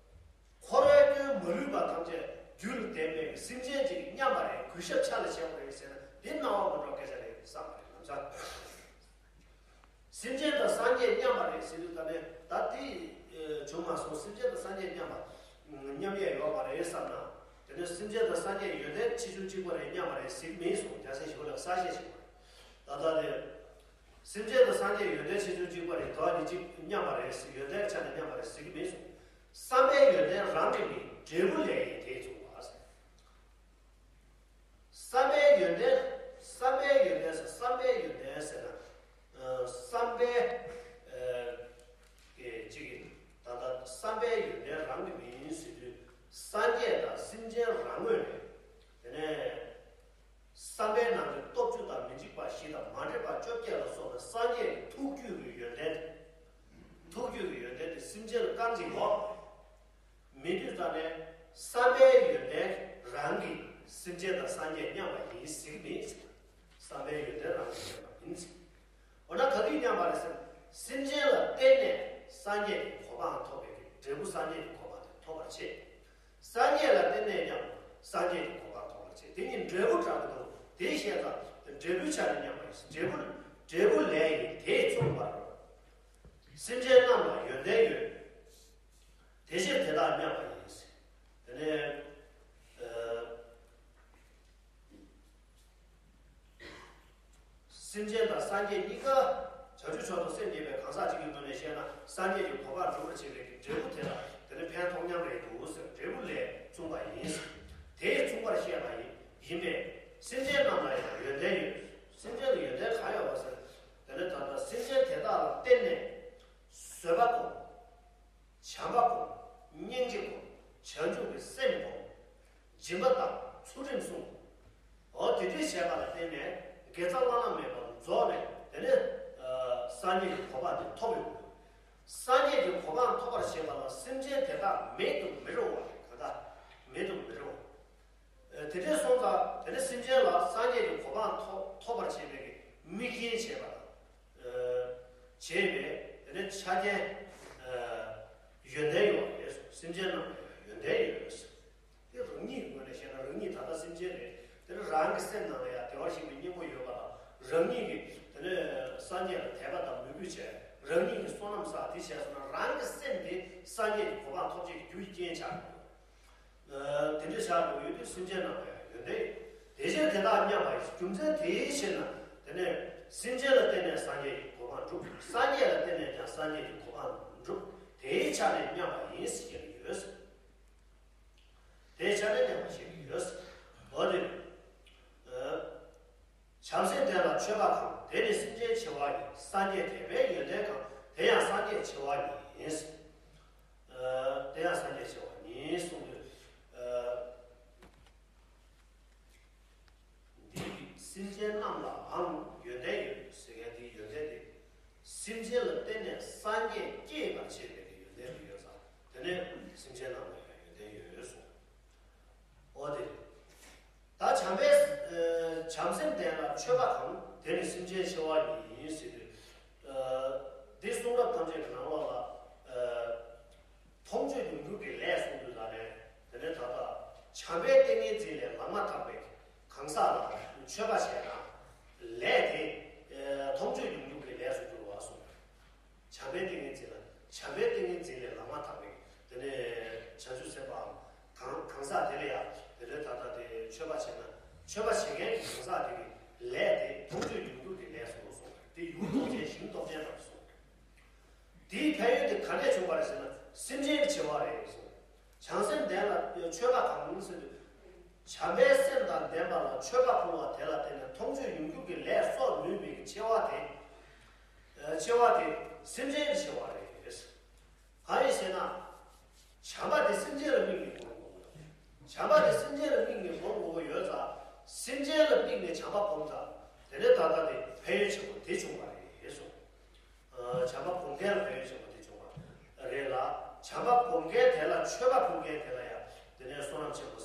འཁོར་བའི་སྐྱོན་མ་ལུས་པ་ཐམས་ཅད་རྒྱུད་ལ་ལྡན་པའི་སེམས་ཅན་ཅིག་མཉམ་པ་རེད། གུས་ཞབས་ཆ་ལ་བྱེད་དགོས་རེད་ཟེར་ན་དེ་སྣང་བ་མ་འགྲོ་སྐད་ཆ་རེད་བསམ་པ་རེད། ལམ་སང་སེམས་ཅན་དང་སངས་རྒྱས་མཉམ་པ་རེད་ཟེར་དུས་ད་ནས་ད་དེ་བྱུང་མ་སོང་། སེམས་ཅན་དང་སངས་རྒྱས་མཉམ་པ་མཉམ་ཡས་ཡོད་མ་རེད་བསམ་ན། དེ་ནས་སེམས་ཅན་དང་སངས་རྒྱས་ཡོན་ཏན་ཆེ་ཆུང་གཅིག་པ་རེད། མཉམ་པ་རེད་ཟེར་གྱི་མིན་གསུངས། རྒྱལ་སྲས་ཞི་བ་ལྷས་གསལ་བཤད་བྱས་པ་རེད། ད་ལྟ་དེ། སེམས་ཅན་དང་སངས་རྒྱས་ཡོན་ཏན་ཆེ་ཆུང་གཅིག་པ་རེད། དོན་གཉིས་གཅིག་མཉམ་པ་རེད་ཟེར། ཡོན་ཏན་ཆ་ནས་མཉམ་པ་རེད་ཟེར་གྱི་མེད་གསུངས། བསམ་པའི་ཡོན་ཏན་རང་གི་མིན། འབྲས་བུ་ལས་ཡིན་དེས་མཚུངས་པ་ཟེར། བསམ་པའི་ཡོན་ཏན། བསམ་པའི་ཡོན་ཏན་ཟེར། བསམ་པའི་ཡོན་ཏན་ཟེར་ན། ཨ། བསམ་པའི། ཨ། གཅིག་གིས་ད་ལྟ་བསམ་པའི་ཡོན་ཏན་རང་གི་མིན་ཟེར་དུས་སངས་རྒྱས་དང་སེམས་ཅན་རང་ངོས་ནས། དེ་ནས། བསམ་པའི་ནང་གི་སྟོབས་བཅུ་དང་མི་འཇིགས་པ་བཞི་དང་མ་འདྲེས་པ་བཅོ་བརྒྱད་ལ་སོགས་པའི་སངས་རྒྱས་ཀྱི་ཐུགས་རྒྱུད་ཀྱི་ཡོན་ཏན། ཐུགས་རྒྱུད་ཀྱི་ཡོན་ཏན་དེ་སེམས་ཅན་ལ་རྐང་གཅིག་ཡོད་མེད་དུས་ཙམ་ནས་བསམ་པའི་ཡོན་ཏན་རང་གིས་སེམས་ཅན་དང་སངས་རྒྱས་མཉམ་པ་ཡིན་ཟེར་གྱི་མིན་ཟེར། བསམ་པའི་ཡོན་ཏན་རང་གིས་མཉམ་པ་ཡིན་ཟེར། འོ་ན་ག་དུས་མཉམ་པ་རེད་ཟེར་ན། སེམས་ཅན་ལ་བརྟེན་ནས་སངས་རྒྱས་ཀྱི་གོ་འཕང་ཐོབ་པའི་འབྲས་བུ་སངས་རྒྱས་ཀྱི་གོ་འཕང་དེ་ཐོབ་པར་བྱེད། སངས་རྒྱས་ལ་བརྟེན་ནས་ཀྱང་སངས་རྒྱས་ཀྱི་གོ་འཕང་ཐོབ་པར་བྱེད། དེ་ཉིད་འབྲས་བུ་འདྲ་གི་འདུག་དེ་བཤད་ཙང་འབྲས་བུའི་ཆ་ནས་མཉམ་པ་ཡིན། འབྲས་བུ། འབྲས་བུ་ལས་ཡིན་དེས་མཚུངས་པར། སེམས་ཅན་རྣམས་ལ་ཡོན་ཏན་ཡོད། དེ་ཕྱིར་དེ་དག་མཉམ་པ་ཡིན། དེ་ནས། ཨ། སེམས་ཅན་དང་སངས་རྒྱས་གཉིས་ཀ་བྱང་ཆུབ་མཆོག་ཏུ་སེམས་བསྐྱེད་པའི་གང་ཟག་ཅིག་གི་ངོས་ནས་བཤད་ན། སངས་རྒྱས་ཀྱི་གོ་འཕང་སྒྲུབ་པར་བྱེད་པའི་འབྲས་བུ་དེ་ལ་དེ་ནི་ཕན་ཐོགས་མཉམ་རེད་འདུག་ཟེར། འབྲས་བུ་ལས་མཚུངས་པ་ཡིན། དེས་མཚུངས་པར་བཤད་པ་ཡིན། ཡིན་པས་སེམས་ཅན་རྣམས་ལ་ཡང་ཡོན་ཏན་ཡོད། སེམས་ཅན་ལ་ཡོན་ཏན་གང་ཡོད་པ་ཟེར། དེ་ནི་ད་ལྟ་སེམས་ཅན་དེ་དག་ལ་བརྟེན་ནས་བཟོད་པ་སྒོམ། བྱམས་པ་སྒོམ། སྙིང་རྗེ་སྒོམ། བྱང་ཆུབ་ཀྱི་སེམས་སྒོམ། སྦྱིན་པ་དང་ཚུལ་ཁྲིམས་སྲུང་། འོ་དེ་དུས་ སངས་རྒྱས་ཀྱི་གོ་འཕང་དེ་ཐོབ་ཡོང་གི་ཡོད། སངས་རྒྱས་ཀྱི་གོ་འཕང་ཐོབ་པར་བྱེད་པ་ལ་སེམས་ཅན་དེ་དག་མེད་དུ་མི་རུང་བ་རེད། གང་ལྟར་མེད་དུ་མི་རུང་བ། ཨ། དེ་འདྲ་སོང་ཙང་དེ་ནི་སེམས་ཅན་ལ་སངས་རྒྱས་ཀྱི་གོ་འཕང་ཐོབ་ཐོབ་པར་བྱེད་པའི་དམིགས་རྐྱེན་བྱེད་པ་དང་། ཨ། བྱེད་པའི་དེ་ནི་ཆ་རྐྱེན། ཨ། ཡོན་ཏན་ཡོད་པ་རེད། སེམས་ཅན་རྣམས་ལ་ཡང་ཡོན་ཏན་ཡོད། དེ་རང་ཉིད་ཀྱི་ངོས་ནས་བཤད་ན་རང་ཉིད་ད་ལྟ་སེམས་ཅན་རེད། དེ་ནི་རང་གི་སེམས་ནང་ལ་ཡང་བདེ་བར་གཤེགས་པའི་སྙིང་པོ་ཡོད་པ་དང་། རང་ཉིད་ཀྱིས་དེ་ནི་སངས་རྒྱས་ལ་དད་པ་དང་མོས་གུས་བྱས། རང་ཉིད་ཀྱིས་བསོད་ནམས་བསགས། དེ་བྱས་སོང་ན་རང་གི་སེམས་དེ་སངས་རྒྱས་ཀྱི་གོ་འཕང་ཐོབ་བྱེད་ཀྱི་རྒྱུ་ཡི་རྐྱེན་ཆགས་འགྲོ། ཨ། དེ་འདྲ་ཆགས་འགྲོ་ཡོད་དུས་སེམས་ཅན་རྣམས་ལ་ཡང་ཡོན་ཏན་ཡོད། དེ་ཕྱིར་དེ་དག་མཉམ་པ་ཡིན། རྒྱུ་མཚན་དེའི་ཕྱིར་ན་དེ་ནི་སེམས་ཅན་ལ་བརྟེན་ནས་སངས་རྒྱས་ཀྱི་གོ་འཕང་འགྲུབ། སངས་རྒྱས་ལ་བརྟེན་ནས་ཀྱང་སངས་རྒྱས་ཀྱི་གོ་འཕང་འགྲུབ། དེའི་ཆ་ནས་མཉམ་པ་ཡིན་ཟེར་གྱི་ཡོད། དེའི་ཆ་ནས་མཉམ་པ་ཞེས་ཀྱི་ཡོད། འོ་དེ། ཨ། བྱམས་སེམས་ལྡན་ལ་མཆོད་པ་གང་། དེ་ནི་སེམས་ཅན་བྱེ་བ་ཡིས། སངས་རྒྱས་དད་པས་ཡོན་ཏན་གང་། དེ་ཡང་སངས་རྒྱས་བྱེ་བ་ཉིད་ཡིན། ཨ། དེ་ཡང་སངས་རྒྱས་བྱེ་བ་ཉིད་གསུངས་དུས། ཨ། འདི་སེམས་ཅན་རྣམས་ལའང་ཡོན་ཏན་ཡོད་ཟེར་མཁན་འདིའི་ཡོན་ཏན་དེ། སེམས་ཅན་ལ་བརྟེན་ནས་སངས་རྒྱས་སྐྱེས་པར་བྱེད་པའི་ཡོན་ཏན་དེ་ཡོད་ཙང་། དེ་ནས་སེམས་ཅན་རྣམས་ལ་ཡང་ཡོན་ཏན་ཡོད་གསུངས། འོ་དེ་རེད། ད་བྱམས་པའི། ཨ། བྱམས་སེམས་ལྡན་ལ་མཆོད་པ་གང་། དེ་ནི་སེམས་ཅན་བྱེ་བ་ཉིད་ཡིན་ཟེར་དུས། ཨ། འདི་གསུང་རབ་ཐམས་ཅད་ཀྱི་ནང་ལོགས་ལ། ཨ། མཐོང་ཆོས་ཡོངས་གྲུབ་ཀྱི་ལས་གསུངས་དུས་ལ་ནས། དེ་ནས་ད་ལྟ་བྱམས་པའི་ཏིང་ངེ་འཛིན་ལས་ལངས་མ་ཐག་པའི་གང་ཟག་ལ་མཆོད་པ་བྱས་ན་ལས་དེ། ཨ། མཐོང་ཆོས་ཡོངས་གྲུབ་ཀྱི་ལས་སུ་འགྱུར་བ་གསུངས། བྱམས་པའི་ཏིང་ངེ་འཛིན་ལ། བྱམས་པའི་ཏིང་ངེ་འཛིན་ལས་ལངས་མ་ཐག་པའི། དེ་ནས་བྱང་ཆུབ་སེམས་དཔའམ་གང་གང་ཟག་དེ་ལ་ཡང་དེ་ལས་ད་ལྟ་དེ་མཆོད་པ་བྱས་ན། མཆོད་པ་བྱེད་མཁན་གྱི་གང་ཟག་དེ་གི་ལས་དེ་མཐོང་ཆོས་ཡོངས་གྲུབ་ཀྱི་ལས་སུ་གསུངས། དེ་ཡུལ་རྟོགས་ཅན་ཞིང་རྟོགས་ཅན་དང་གསུངས། དེའི་ཕན་ཡོན་དེ་ག་ནས་བྱུང་བ་རེད་ཟེར་ན། སེམས་ཅན་གྱི་བྱེ་བ་རེད་གསུངས། བྱམས་སེམས་ལྡན་ལ་མཆོད་པ་གང་ཟེར་དུས། བྱམས་པའི་སེམས་དང་ལྡན་པ་ལ་མཆོད་པ་ཕུལ་བ་དེ་ལ་བརྟེན་ནས་མཐོང་ཆོས་ཡོངས་གྲུབ་ཀྱི་ལས་གསོག་ནུས་པའི་ཆེ་བ་དེ། ཨ། ཆེ་བ་དེ་སེམས་ཅན་གྱི་ཆེ་བ་རེད། གང་ཡིན་ཟེར་ན། བྱམས་པ་དེ་སེམས་ཅན་ལ་དམིགས་ནས་སྒོམ་དགོས། བྱམས་པ་དེ་སེམས་ཅན་ལ་དམིགས་ནས་སྒོམ་དགོས་ཀྱི་ཡོད་ཙང་། སེམས་ཅན་ལ་དམིགས་ནས་བྱམས་པ་སྒོམ་ཙང་། དེ་ནས་ད་ལྟ་དེ་ཕན་ཡོན་ཆེན་པོ་དེ་བྱུང་བ་རེད་གསུངས། ཨ། བྱམས་པ་སྒོམ་མཁན་ལ་ཕན་ཡོན་ཆེན་པོ་དེ་བྱུང་བ་རེད་ལ། བྱམས་པ་སྒོམ་མཁན་དེ་ལ་མཆོད་པ་ཕུལ་མཁན་དེ་ལ་ཡང་དེ་ནས་བསོད་ནམས་ཆེན་པོ་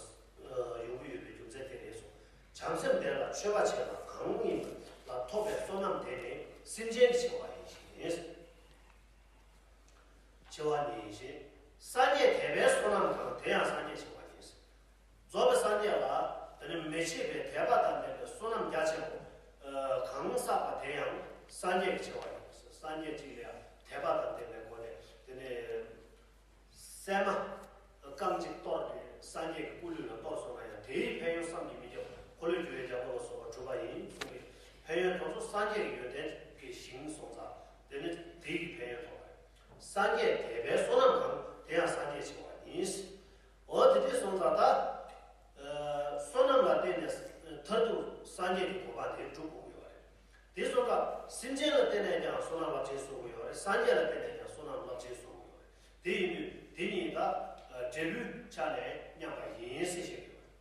ཡོང་གི་ཡོད་པའི་རྒྱུ་མཚན་དེ་རེད་གསུངས། བྱམས་སེམས་ལྡན་ལ་མཆོད་པ་བྱས་པ་གང་ཡིན་ལ་ཐོབ་པའི་བསོད་ནམས་དེ་ནི་སེམས་ཅན་གྱི་བྱེ་བ་ཡིན་ཞིང་། བྱེ་བ་ཉིད་ཡིན་ཞིང་། སངས་རྒྱས་དད་པའི་བསོད་ནམས་གང་། དེ་ཡང་སངས་རྒྱས་བྱེ་བ་ཉིད། རྫོགས་པའི་སངས་རྒྱས་ལ་དེ་ནི་མི་ཕྱེད་པའི་དད་པ་དང་ལྡན་པའི་བསོད་ནམས་རྒྱ་ཆེན་པོ་གང་བསགས་པ་དེ་ཡང་སངས་རྒྱས་ཀྱི་བྱེ་བ་ཡིན། སངས་རྒྱས་གཅིག་ལ་ཡང་དད་པ་དང་ལྡན་པའི་སྒོ་ནས་དེ་ནི་སྲན་མ་རྐང་གཅིག་གཏོར་ཏེ་སངས་རྒྱས་ཀྱི་སྐུ་ལུས་ལ་གཏོར་སོང་ན་ཡང་དེའི་ཕན་ཡོན་བསམ་གྱིས་མི་ཁྱབ། འཁོར་ལོས་སྒྱུར་བའི་རྒྱལ་པོ་ལ་སོགས་པ་གྲུབ་པ་ཡིན་གསུངས་ཏེ། ཕན་ཡོན་དེ་ཚོ་སངས་རྒྱས་ཀྱི་ཡོན་ཏན་གྱི་ཞིང་སོང་ཙང་དེ་ནི་དེ་གི་ཕན་ཡོན་ཐོབ་པ་རེད། སངས་རྒྱས་དད་པའི་བསོད་ནམས་གང་། དེ་ཡང་སངས་རྒྱས་བྱེ་བ་ཡིན། འོ་དེ་འདྲ་སོང་ཙང་ད། ཨ། བསོད་ནམས་ལ་བརྟེན་ནས་མཐར་ཐུག་སངས་རྒྱས་ཀྱི་གོ་འཕང་དེ་འགྲུབ་དགོས་ཀྱི་ཡོད་རེད། དེ་སོང་ཙང་སེམས་ཅན་ལ་བརྟེན་ནས་ཀྱང་བསོད་ནམས་རླབས་ཆེན་བསགས་ཀྱི་ཡོད་རེད། སངས་རྒྱས་ལ་བརྟེན་ནས་ཀྱང་བསོད་ནམས་རླབས་ཆེན་བསགས་ཀྱི་ཡོད་རེད། དེ་ཡིན་དུས་དེ་གཉིས་ད། ཨ། འབྲས་བུའི་ཆ་ནས་མཉམ་པ་ཡིན་ཟེར་བཤད་ཀྱི་ཡོད་རེད།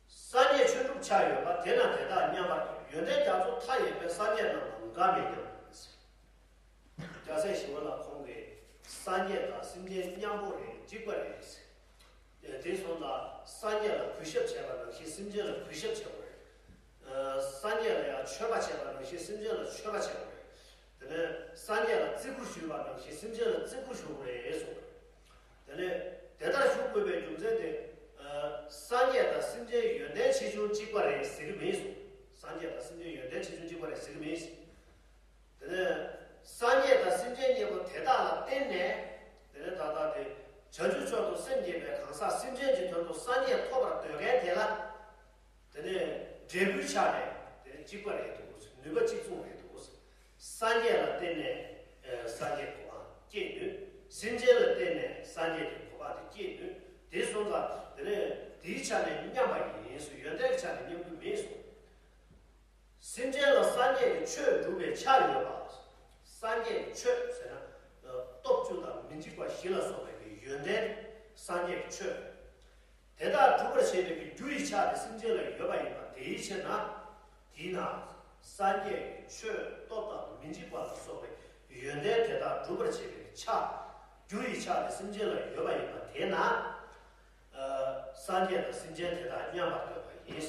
སངས་རྒྱས་ཆོས་དྲུག་ཆ་ཡོད་པ། དེ་ན་དེ་དག་མཉམ་པར་གྱུར། ཡོན་ཏན་རྒྱ་མཚོ་མཐའ་ཡས་པའི། སངས་རྒྱས་རྣམས་ལ་འགའ་མེད་ཀྱང་། རྒྱལ་སྲས་ཞི་བ་ལྷ་ཁོང་གིས་སངས་རྒྱས་དང་སེམས་ཅན་མཉམ་པོ་རེད། གཅིག་པ་རེད། དེ་སོང་ཙང་སངས་རྒྱས་ལ་གུས་ཞབས་བྱས་པ་ནང་བཞིན་སེམས་ཅན་ལ་གུས་ཞབས་བྱེད་དགོས་རེད། ཨ། སངས་རྒྱས་ལ་ཡང་མཆོད་པ་བྱས་པ་ནང་བཞིན་སེམས་ཅན་ལ་མཆོད་པ་བྱེད་དགོས་རེད། དེ་ནས་སངས་རྒྱས་ལ་བརྩི་བཀུར་ཞུས་པ་ནང་བཞིན་སེམས་ཅན་ལ་བརྩི་བཀུར་ཞུ་དགོས་རེད་གསུངས། དེ་ནས་དེ་ལྟར་ཞུ་དགོས་པའི་རྒྱུ་མཚན་དེ། ཨ། སངས་རྒྱས་དང་སེམས་ཅན་ཡོན་ཏན་ཆེ་ཆུང་གཅིག་པ་རེད་ཟེར་གྱི་མིན་གསུངས། སངས་རྒྱས་དང་སེམས་ཅན་ཡོན་ཏན་ཆེ་ཆུང་གཅིག་པ་རེད་ཟེར་གྱི་མིན། དེ་ནས་སངས་རྒྱས་དང་སེམས་ཅན་གཉིས་པོ་དེ་དག་ལ་བརྟེན་ནས། དེ་ནས་ད་ལྟ་དེ་བྱང་ཆུབ་མཆོག་ཏུ་སེམས་བསྐྱེད་པའི་གང་ཟག་སེམས་ཅན་གྱི་དོན་དུ་སངས་རྒྱས་ཐོབ་པར་འདོད་མཁན་དེ་ལ། དེ་ནས་འབྲས་བུའི་ཆ་ནས་དེ་ནས་གཅིག་པ་རེད་འདུག། ནུས་པ་གཅིག་མཚུངས་རེད་འདུག། སངས་རྒྱས་ལ་བརྟེན་ནས། ཨ། སངས་རྒྱས་གོ་འཕང་སྐྱེད་ནུས། སེམས་ཅན་ལ་བརྟེན་ནས་སངས་རྒྱས་ཀྱི་གོ་འཕང་དེ་སྐྱེད་ནུས། དེ་སོང་ཙང་དེ་ནས་དེའི་ཆ་ནས་མཉམ་པ་ཡིན་གསུངས། ཡོན་ཏན་གྱི་ཆ་ནས་མཉམ་རྒྱུ་མེད་གསུངས། སེམས་ཅན་ལ་སངས་རྒྱས་ཀྱི་ཆོས་སྒྲུབ་པའི་ཆ་ཡོད་པ། སངས་རྒྱས་ཀྱི་ཆོས་ཟེར་ན། ཨ། སྟོབས་བཅུ་དང་མི་འཇིགས་པ་བཞི་ལ་སོགས་པའི་ཡོན་ཏན་སངས་རྒྱས་ཀྱི་ཆོས། དེ་དག་སྒྲུབ་པར་བྱེད་པའི་རྒྱུ་ཡི་ཆ་དེ་སེམས་ཅན་ལ་ཡོད་པ་ཡིན་པ། དེའི་ཕྱིར་ན། དེས་ན། སངས་རྒྱས་ཀྱི་ཆོས་སྟོབས་དང་མི་འཇིགས་པ་ལ་སོགས་པའི་ཡོན་ཏན་དེ་དག་སྒྲུབ་པར་བྱེད་པའི་ཆ། རྒྱུ་ཡི་ཆ་དེ་སེམས་ཅན་ལ་ཡོད་པ་ཡིན་པ་དེས་ན། ཨ། སངས་རྒྱས་དང་སེམས་ཅན་དེ་དག་མཉམ་པར་འདོད་པ་ཡིན།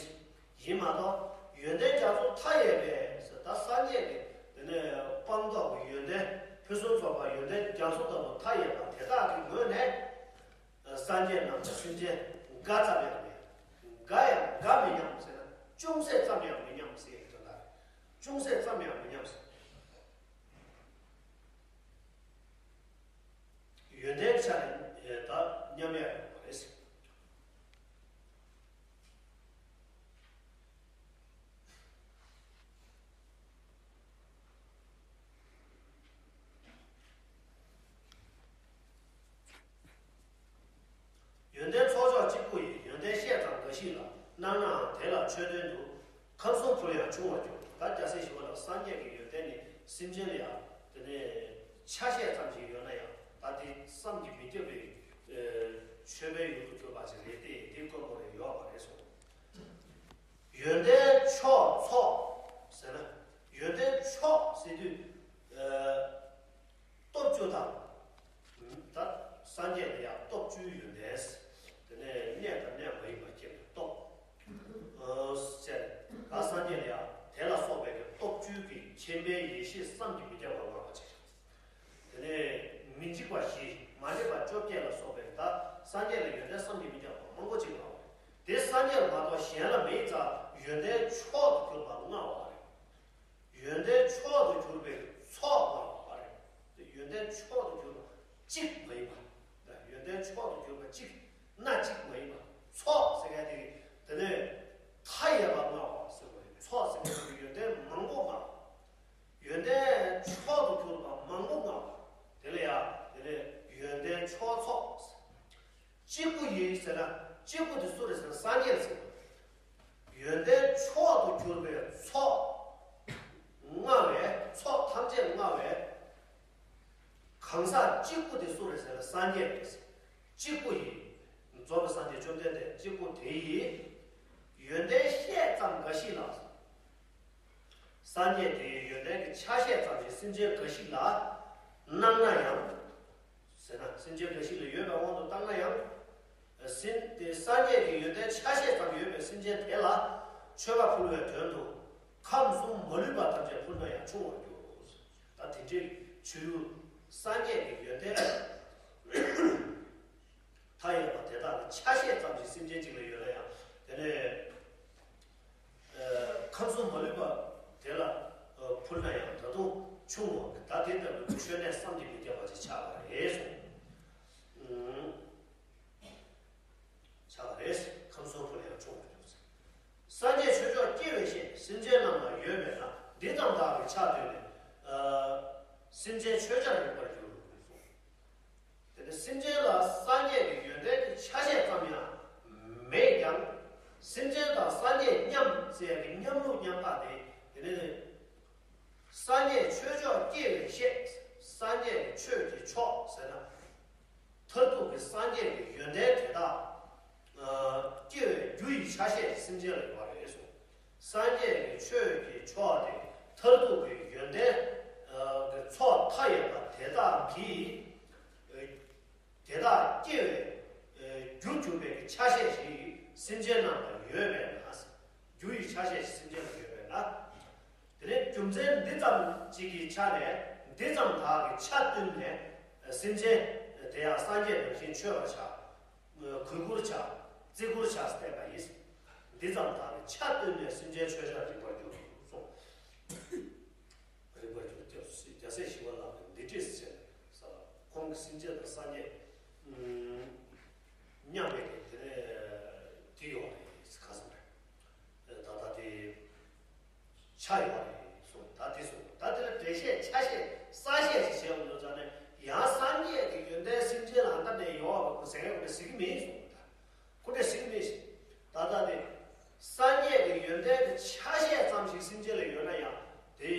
ཡིན་མ་གཏོགས་ཡོན་ཏན་རྒྱ་མཚོ་མཐའ་ཡས་པའི་ཟེར། ད་སངས་རྒྱས་ཀྱི་དེ་ནས་སྤངས་རྟོགས་ཀྱི་ཡོན་ཏན། ཕུན་སུམ་ཚོགས་པ་ཡོན་ཏན་རྒྱ་མཚོ་ལྟ་བུ་མཐའ་ཡས་པ་དེ་དག་གི་ངོས་ནས། སངས་རྒྱས་རྣམས་དང་སེམས་ཅན་འགའ་ཙམ་ཡང་མེད། འགའ་ཡང་འགའ་མི་མཉམ་ཟེར་ན། ཅུང་ཟད་ཙམ་ཡང་མི་མཉམ་ཟེར་ཡག་དོན་དག་རེད། ཅུང་ཟད་ཙམ་ཡང་མི་མཉམ་ཟེར། ཡོན་ཏན་ཆ་ནས་ད་མཉམ་ཡག་ཡོད་པ་རེད། ཡོན་ཏན་ཚོགས་མཆོག་གཅིག་པུ་ཡི། ཡོན་ཏན་ཤས་ཙམ་འགའ་ཞིག་ལ། སྣང་ནའང་དེ་ལ་ཆོས་སྟོན་དུ། ཁམས་གསུམ་ཕུལ་ཡང་ཆུང་བར་འགྱུར། ད་རྒྱལ་སྲས་ཞི་བ་ལྷ་སངས་རྒྱས་ཀྱི་ཡོན་ཏན་ནི་སེམས་ཅན་ལ་ཡང་དེ་ནས་ཆ་ཤས་ཙམ་ཞིག་ཡོད་ན་ཡང་། ད་དེ་བསམ་གྱིས་མི་ཁྱབ་པའི་མཆོད་པའི་ཡུལ་དུ་གྱུར་པ་ཞིག་རེད་དེ། དེ་དཀོན་པོ་རེ་ཡོད་པ་རེད་གསུངས། ཡོན་ཏན་མཆོག་ཚོགས་ཟེར་ན། ཡོན་ཏན་མཆོག་ཟེར་དུས། ཨ། སྟོབས་བཅུ་དང་། ད་སངས་རྒྱས་ལ་ཡང་སྟོབས་བཅུའི་ཡོན་ཏན། དེ་ནས་གནས་དང་གནས་མ་ཡིན་པ་བསྐྱེད་པའི་སྟོབས། ཨ། ཟེར། ད་སངས་རྒྱས་ལ་ཡང་དེ་ལ་སོགས་པའི་སྟོབས་བཅུའི་གི་མཁྱེན་པའི་ཡེ་ཤེས་བསམ་གྱིས་མི་ཁྱབ་པ་མངའ་བ་ཅིག། དེ་ནས་མི་འཇིགས་པ་བཞི། མ་རིག་པ་བཅོ་བརྒྱད་ལ་སོགས་པའི། ད་སངས་རྒྱས་ལ་ཡོན་ཏན་བསམ་གྱིས་མི་ཁྱབ་པ་མང་པོ་ཅིག་མངའ་བ་རེད། དེ་སངས་རྒྱས་མ་གཏོགས་གཞན་ལ་མེད་ཙང་ཡོན་ཏན་མཆོག་ཏུ་གྱུར་པ་མངའ་བ་རེད། ཡོན་ཏན་མཆོག་ཏུ་གྱུར་པའི་ཚོགས་མངའ་བ་རེད། ཡོན་ཏན་མཆོག་ཏུ་གྱུར་པ་གཅིག་མ་ཡིན་པ། ཡོན་ཏན་མཆོག་ཏུ་གྱུར་པ་གཅིག་སྣ་གཅིག་མ་ཡིན་པ། ཚོགས་ཟེར་མཁན་དེ་དེ་ནས་མཐའ་ཡས་པ་མངའ་བ་ཟེར་བ་རེད། ཚོགས་ཟེར་མཁན་དེ་ཡོན་ཏན་མང་པོ་མངའ་བ། ཡོན་ཏན་མཆོག་ཏུ་གྱུར་པ་མང་པོ་མངའ་བ། དེ་ལ་ཡང་དེ་ནས་ཡོན་ཏན་མཆོག་ཚོགས། གཅིག་པུ་ཡིན་ཟེར་ན། གཅིག་པུ་དེ་སུ་རེད་ཟེར་ན་སངས་རྒྱས་ཟེར། ཡོན་ཏན་མཆོག་ཏུ་གྱུར་པའི་ཚོགས་མངའ་བས། ཚོགས་ཐམས་ཅད་མངའ་བས། གང་ཟག་གཅིག་པུ་དེ་སུ་རེད་ཟེར་ན་སངས་རྒྱས་རེད། གཅིག་པུ་ཡིན། རྫོགས་པའི་སངས་རྒྱས་བཅོམ་ལྡན་འདས་གཅིག་པུ་དེ་ཡིས། ཡོན་ཏན་ཤས་ཙམ་འགའ་ཞིག་ལ། སངས་རྒྱས་དེའི་ཡོན་ཏན་གྱི་ཆ་ཤས་ཙམ་ཞིག་སེམས་ཅན་འགའ་ཞིག་ལ་སྣང་ན་ཡང་། ཟེར་ན། སེམས་ཅན་འགའ་ཞིག་ལ་ཡོད་པའི་དབང་དུ་བཏང་ན་ཡང་། སེམས་དེ་སངས་རྒྱས་ཀྱི་ཡོན་ཏན་ཆ་ཤས་ཙམ་ཡོད་པའི་སེམས་ཅན་དེ་ལ་མཆོད་པ་ཕུལ་བའི་དོན་དུ། ཁམས་གསུམ་མ་ལུས་པ་ཐམས་ཅད་ཕུལ་ན་ཡང་ཆུང་བར་འགྱུར། ད་དེ་འདྲའི་ཆོས་ཡུལ་སངས་རྒྱས་ཀྱི་ཡོན་ཏན། མཐའ་ཡས་པ་དེ་དག་ལ་ཆ་ཤས་ཙམ་ཞིག་སེམས་ཅན་གཅིག་ལ་ཡོད་ན་ཡང་། དེ་ནས། ཨ། ཁམས་གསུམ་མ་ལུས་པ་དེ་ལ། ཨ། ཕུལ་ན་ཡང་ད་དུང་ཆུང་བ། ད་དེ་ལྟ་བུའི་མཆོད་གནས་བསམ་གྱིས་མི་ཁྱབ་པ་ཅིག་ཆགས་པ་རེད་གསུངས། ཨུམ། ཆགས་པ་རེད། ཁམས་གསུམ་ཕུལ་ན་ཡང་ཆུང་བར་འགྱུར། སངས་རྒྱས་ཆོས་མཆོག་སྐྱེ་བའི་ཤས་སེམས་ཅན་རྣམས་ལ་ཡོད་པས་ན། འདི་ཙམ་དག་གི་ཆ་བཏོན་ནས། ཨ། སེམས་ཅན་ཆོས་ཆར་རིག་པར་འགྱུར། དེ་ནས་སེམས་ཅན་ལ་སངས་རྒྱས་ཀྱི་ཡོན་ཏན་གྱི་ཆ་ཤས་ཙམ་ཡང་མེད་ཀྱང་། སེམས་ཅན་དང་སངས་རྒྱས་མཉམ་ཟེར་ཡག་གི་མཉམ་ལུགས་མཉམ་རྟགས་དེ། དེ་ནས་སངས་རྒྱས་ཆོས་མཆོག་སྐྱེ་བའི་ཤས། སངས་རྒྱས་ཀྱི་ཆོས་ཀྱི་མཆོག་ཟེར་ན། མཐར་ཐུག་གི་སངས་རྒྱས་ཀྱི་ཡོན་ཏན་དེ་དག། ཨ། སྐྱེ་བའི་རྒྱུ་ཡི་ཆ་ཤས་སེམས་ཅན་ལ་ཡོད་པ་རེད་གསུངས། སངས་རྒྱས་ཀྱི་ཆོས་ཀྱི་མཆོག་དེ་མཐར་ཐུག་གི་ཡོན་ཏན། ཨ། གི་ཚོགས་མཐའ་ཡས་པ་དེ་དག་གིས། ཨ། དེ་དག་སྐྱེ་བའི། ཨ། རྒྱུར་གྱུར་པའི་ཆ་ཤས་ཤིག་སེམས་ཅན་རྣམས་ལ་ཡོད་པས་ན། རྒྱུ་ཡི་ཆ་ཤས་ཤིག་སེམས་ཅན་ལ་ཡོད་པས་ན། དེ་ནས་རྒྱུ་མཚན་འདི་ཙམ་གཅིག་གི་ཆ་ནས། འདི་ཙམ་དག་གི་ཆ་བཏོན་ནས། སེམས་ཅན་དེ་ཡང་སངས་རྒྱས་ནང་བཞིན་མཆོད་པར་བྱ། གུས་བཀུར་བྱ། བརྩི་བཀུར་བྱ་བསྟན་པ་ཡིན། འདི་ཙམ་དག་གི་ཆ་བཏོན་ནས་སེམས་ཅན་ཆོས་ཆར་རིག་པར་འགྱུར་གསུངས། རིག་པར་འགྱུར། རྒྱལ་སྲས་ཞི་བ་ལྷ་གིས་འདི་འདྲས་ཟེར་ནས་ཟེར་ལ། ཁོང་གིས་སེམས་ཅན་དང་སངས་རྒྱས་མཉམ་པའི་གི་དེ་ནས་དེ་ཡོད་རེད། ཁ་སང་རེད། ད་ལྟ་དེ། ཆ་ཡོད་རེད་གསུངས། ད་དེ་གསུངས། ད་དེ་ལ་འགྲེལ་བཤད་ཆ་བཤད་གསལ་བཤད་ཞིག་བྱས་ཡོང་དུས་ཙང་ནས། ཡང་སངས་རྒྱས་ཀྱི་ཡོན་ཏན་སེམས་ཅན་ལ་ལྟ་ནས་ཡོད་པ་ཁོ་ཟེར་མཁན་ཁོ་འདྲ་ཟེར་གྱི་མེད་གསུངས། ད་ཁོ་འདྲ་ཟེར་གྱི་མེད་ཟེར། ད་ལྟ་དེ་སངས་རྒྱས་ཀྱི་ཡོན་ཏན་གྱི་ཆ་ཤས་ཙམ་ཞིག་སེམས་ཅན་ལ་ཡོད་ན་ཡང་། དེ་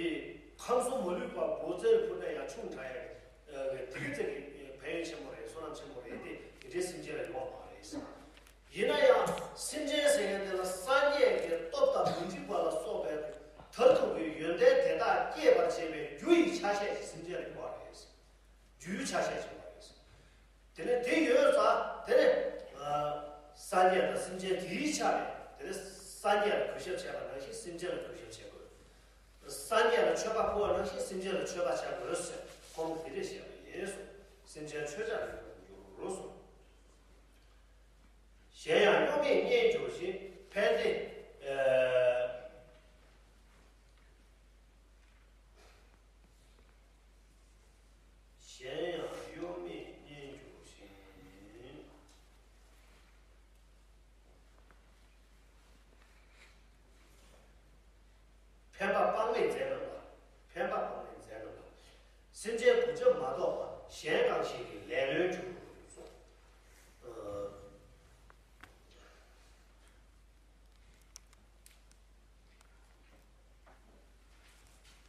ཁམས་གསུམ་མ་ལུས་པ་འབོལ་རྩེད་ཕུལ་ན་ཡང་ཆུང་དྲགས་ཡ་གི་དེ་གི་ཚེ་གི་ཕན་ཡོན་ཆེན་མོ་རེད། བསོད་ནམས་ཆེན་མོ་རེད་དེ། དེ་འདྲའི་སེམས་ཅན་ལ་ཡོད་པ་མ་རེད་ཟེར། ཡིན་ན་ཡང་སེམས་ཅན་ཟེར་མཁན་དེ་ལ་སངས་རྒྱས་ཀྱི་སྟོབས་དང་མི་འཇིགས་པ་ལ་སོགས་པའི་མཐར་ཐུག་གི་ ཆ་ཤས་ཤིག་སེམས་ཅན་ལ་ཡོད་རེད། རྒྱུའི་ཆ་ཤས་ཤིག་ཡོད་རེད། དེ་ནས་དེ་ཡོད་ཙང་དེ་ནས་ཨ་སངས་རྒྱས་དང་སེམས་ཅན་དེའི་ཆ་ནས་དེ་ནས་སངས་རྒྱས་ལ་གུས་ཞབས་བྱས་པ་ནང་བཞིན་སེམས་ཅན་ལ་གུས་ཞབས་བྱེད་དགོས། སངས་རྒྱས་ལ་མཆོད་པ་ཕུལ་བ་ནང་བཞིན་སེམས་ཅན་ལ་མཆོད་པ་བྱ་དགོས་ཟེར་ཁོང་གིས་དེ་འདྲས་བཤད་པ་ཡིན་གསུངས། སེམས་ཅན་མཆོད་བྱར་འགྱུར་རོ་གསུངས། གཞན་ཡང་གཡོ་མེད་རྙེད་གྱུར་ཞིང་། ཕན་བདེ། ཨ། གཞན་ཡང་གཡོ་མེད་རྙེད་གྱུར་ཞིང་། ཕན་པ་དཔག་མེད་མཛད་རྣམས་ལ། ཕན་པ་དཔག་མེད་མཛད་རྣམས་ལ། སེམས་ཅན་གུས་ཞབས་མ་གཏོགས་པ། གཞན་གང་ཞིག་གིས་ལེགས་ལོན་གྱུར་གསུངས།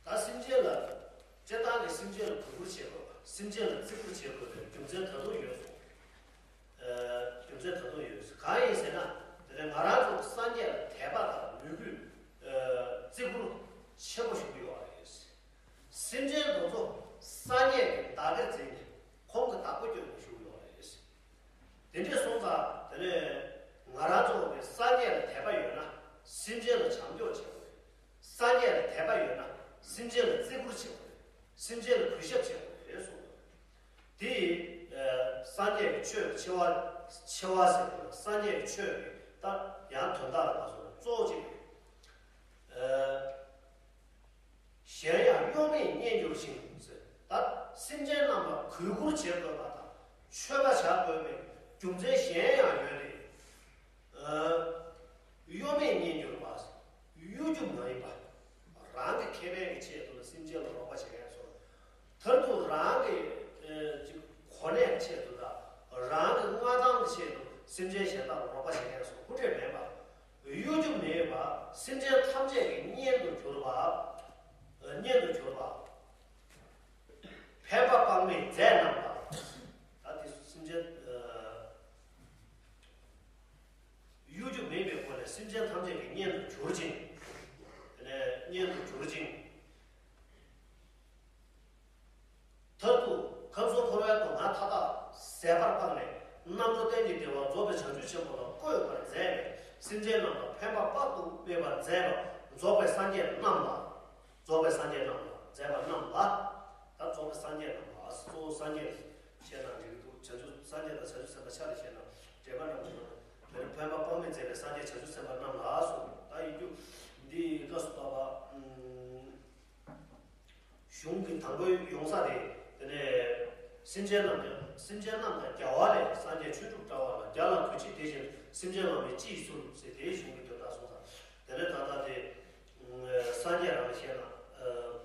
ཨ། ད་སེམས་ཅན་ལ། སྤྱིར་བཏང་གི་སེམས་ཅན་ལ་གུས་བཀུར་བྱེད་དགོས་པ། སེམས་ཅན་ལ་བརྩི་བཀུར་བྱེད་དགོས་པའི་རྒྱུ་མཚན་ད་དུང་ཡོད་སོང་། ཨ། རྒྱུ་མཚན་ད་དུང་ཡོད། གང་ཡིན་ཟེར་ན། དེ་ནས་ང་རང་ཚོ་སངས་རྒྱས་ལ་དད་པ་དང་མོས་གུས། ཨ། བརྩི་བཀུར་ཆེན་པོ་ཞུ་གི་ཡོད་རེད། སེམས་ཅན་དེ་ཚོ་སངས་རྒྱས་ཀྱི་བདག་གིར་འཛིན་ནས་ཁོང་གི་བདག་པོ་སྐྱོན་དུ་ཞུ་གི་ཡོད་རེད། དེ་འདྲས་སོང་ཙང་དེ་ནས་ང་རང་ཚོ་གི་སངས་རྒྱས་ལ་དད་པ་ཡོད་ན་སེམས་ཅན་ལ་བྱམས་སྐྱོང་བྱེད་དགོས། སངས་རྒྱས་ལ་དད་པ་ཡོད་ན་སེམས་ཅན་ལ་བརྩི་བཀུར་བྱེད་དགོས། སེམས་ཅན་ལ་གུས་ཞབས་བྱེད་དགོས་རེད་གསུངས། དེ་ཡིས་ཨ་སངས་རྒྱས་ཀྱི་ཆོས་ཀྱི་ཆེ་བ། ཆེ་བ་ཟེར་དུས་སངས་རྒྱས་ཀྱི་ཆོས་ཀྱི་ད་ཡང་དོན་དག་ལ་མ་སོང་གཙོ་བོ་གཅིག་རེད། ཨ། གཞན་ཡང་གཡོ་མེད་རྙེད་གྱུར་ཞིང་ཟེར། ད་སེམས་ཅན་རྣམས་ལ་གུས་བཀུར་བྱེད་དགོས་པ་དང་མཆོད་པ་བྱ་དགོས་པའི་རྒྱུ་མཚན་གཞན་ཡང་ཡོད་དེ། ཨ། གཡོ་མེད་རྙེད་གྱུར་པ། གཡོ་སྒྱུ་མ་ཡིན་པ། རང་གི་ཁེ་ཕན་གྱི་ཆེད་དུ་ལ་སེམས་ཅན་ལ་རོགས་པ་བྱེད་མཁན་སོགས། མཐར་ཐུག་རང་གི་ཨ་ཅིག་གོ་གནས་ཀྱི་ཆེད་དུ་དང་རང་གི་མངའ་ཐང་གི་ཆེད་དུ་སེམས་ཅན་གཞན་དག་ལ་རོགས་པ་བྱེད་མཁན་སོགས་སྐུ་འདྲེན་མེད་པ། གཡོ་སྒྱུ་མེད་པ། སེམས་ཅན་ཐམས་ཅད་ཀྱི་གཉེན་དུ་གྱུར་པ། ཨ། གཉེན་དུ་གྱུར་པ། ཕན་པ་དཔག་མེད་མཛད་རྣམས་ལ། ད་དེ་སེམས་ཅན་ཨ་གཡོ་སྒྱུ་མེད་པའི་སྒོ་ནས་སེམས་ཅན་ཐམས་ཅད་ཀྱི་གཉེན་དུ་གྱུར་ཅིང་། དེ་ནས་གཉེན་དུ་གྱུར་ཅིང་། མཐར་ཐུག་ཁམས་གསུམ་འཁོར་བའི་སྡུག་བསྔལ་མཐའ་དག་ཟད་པར་སྤངས་ནས་རྣམ་གྲོལ་གཏན་གྱི་བདེ་བ་རྫོགས་པའི་བྱང་ཆུབ་ཆེན་པོ་ལ་བཀོད་པར་མཛད་པས་སེམས་ཅན་རྣམས་ལ་ཕན་པ་དཔག་ཏུ་མེད་པར་མཛད་པ་རྫོགས་པའི་སངས་རྒྱས་རྣམས་ལ། རྫོགས་པའི་སངས་རྒྱས་རྣམས་ལ་མཛད་པ་རྣམས་ལ། ད་རྫོགས་པའི་སངས་རྒྱས་རྣམས་ལ་གཙོ་བོ་སངས་རྒྱས་བཤད་ན་འགྲིག་གི་འདུག་བྱང་ཆུབ་སངས་རྒྱས་དང་བྱང་ཆུབ་སེམས་དཔའ་ཆ་ལ་བཤད་ན་འགྲེལ་པ་རྣམས་ཀྱི་ནང་དེར་ཕན་པ་དཔག་མེད་མཛད་པའི་སངས་རྒྱས་བྱང་ཆུབ་སེམས་དཔའ་རྣམས་ལ་གསུངས། ད་ཡིན་རྒྱུ་འདི་སྐབས་སུ་བབ་པ། གཞུང་གི་དང་པོའི་ཡོང་ས་དེ། དེ་ནས་སེམས་ཅན་རྣམས་ཀྱང་སེམས་ཅན་རྣམས་དང་རྒྱལ་བ་ལས་སངས་རྒྱས་ཆོས་དྲུག་འདྲ་བ་ལ་རྒྱ་ལ་གུས་བྱས་དེ་བཞིན་སེམས་ཅན་མ་མི་ཅིའི་ཚུལ་ཟེར་དེའི་གཞུང་གི་དོན་དག་གསུངས་ས། དེ་ནས་ད་ལྟ་དེ་སངས་རྒྱས་རང་ལ་བཤད་ན་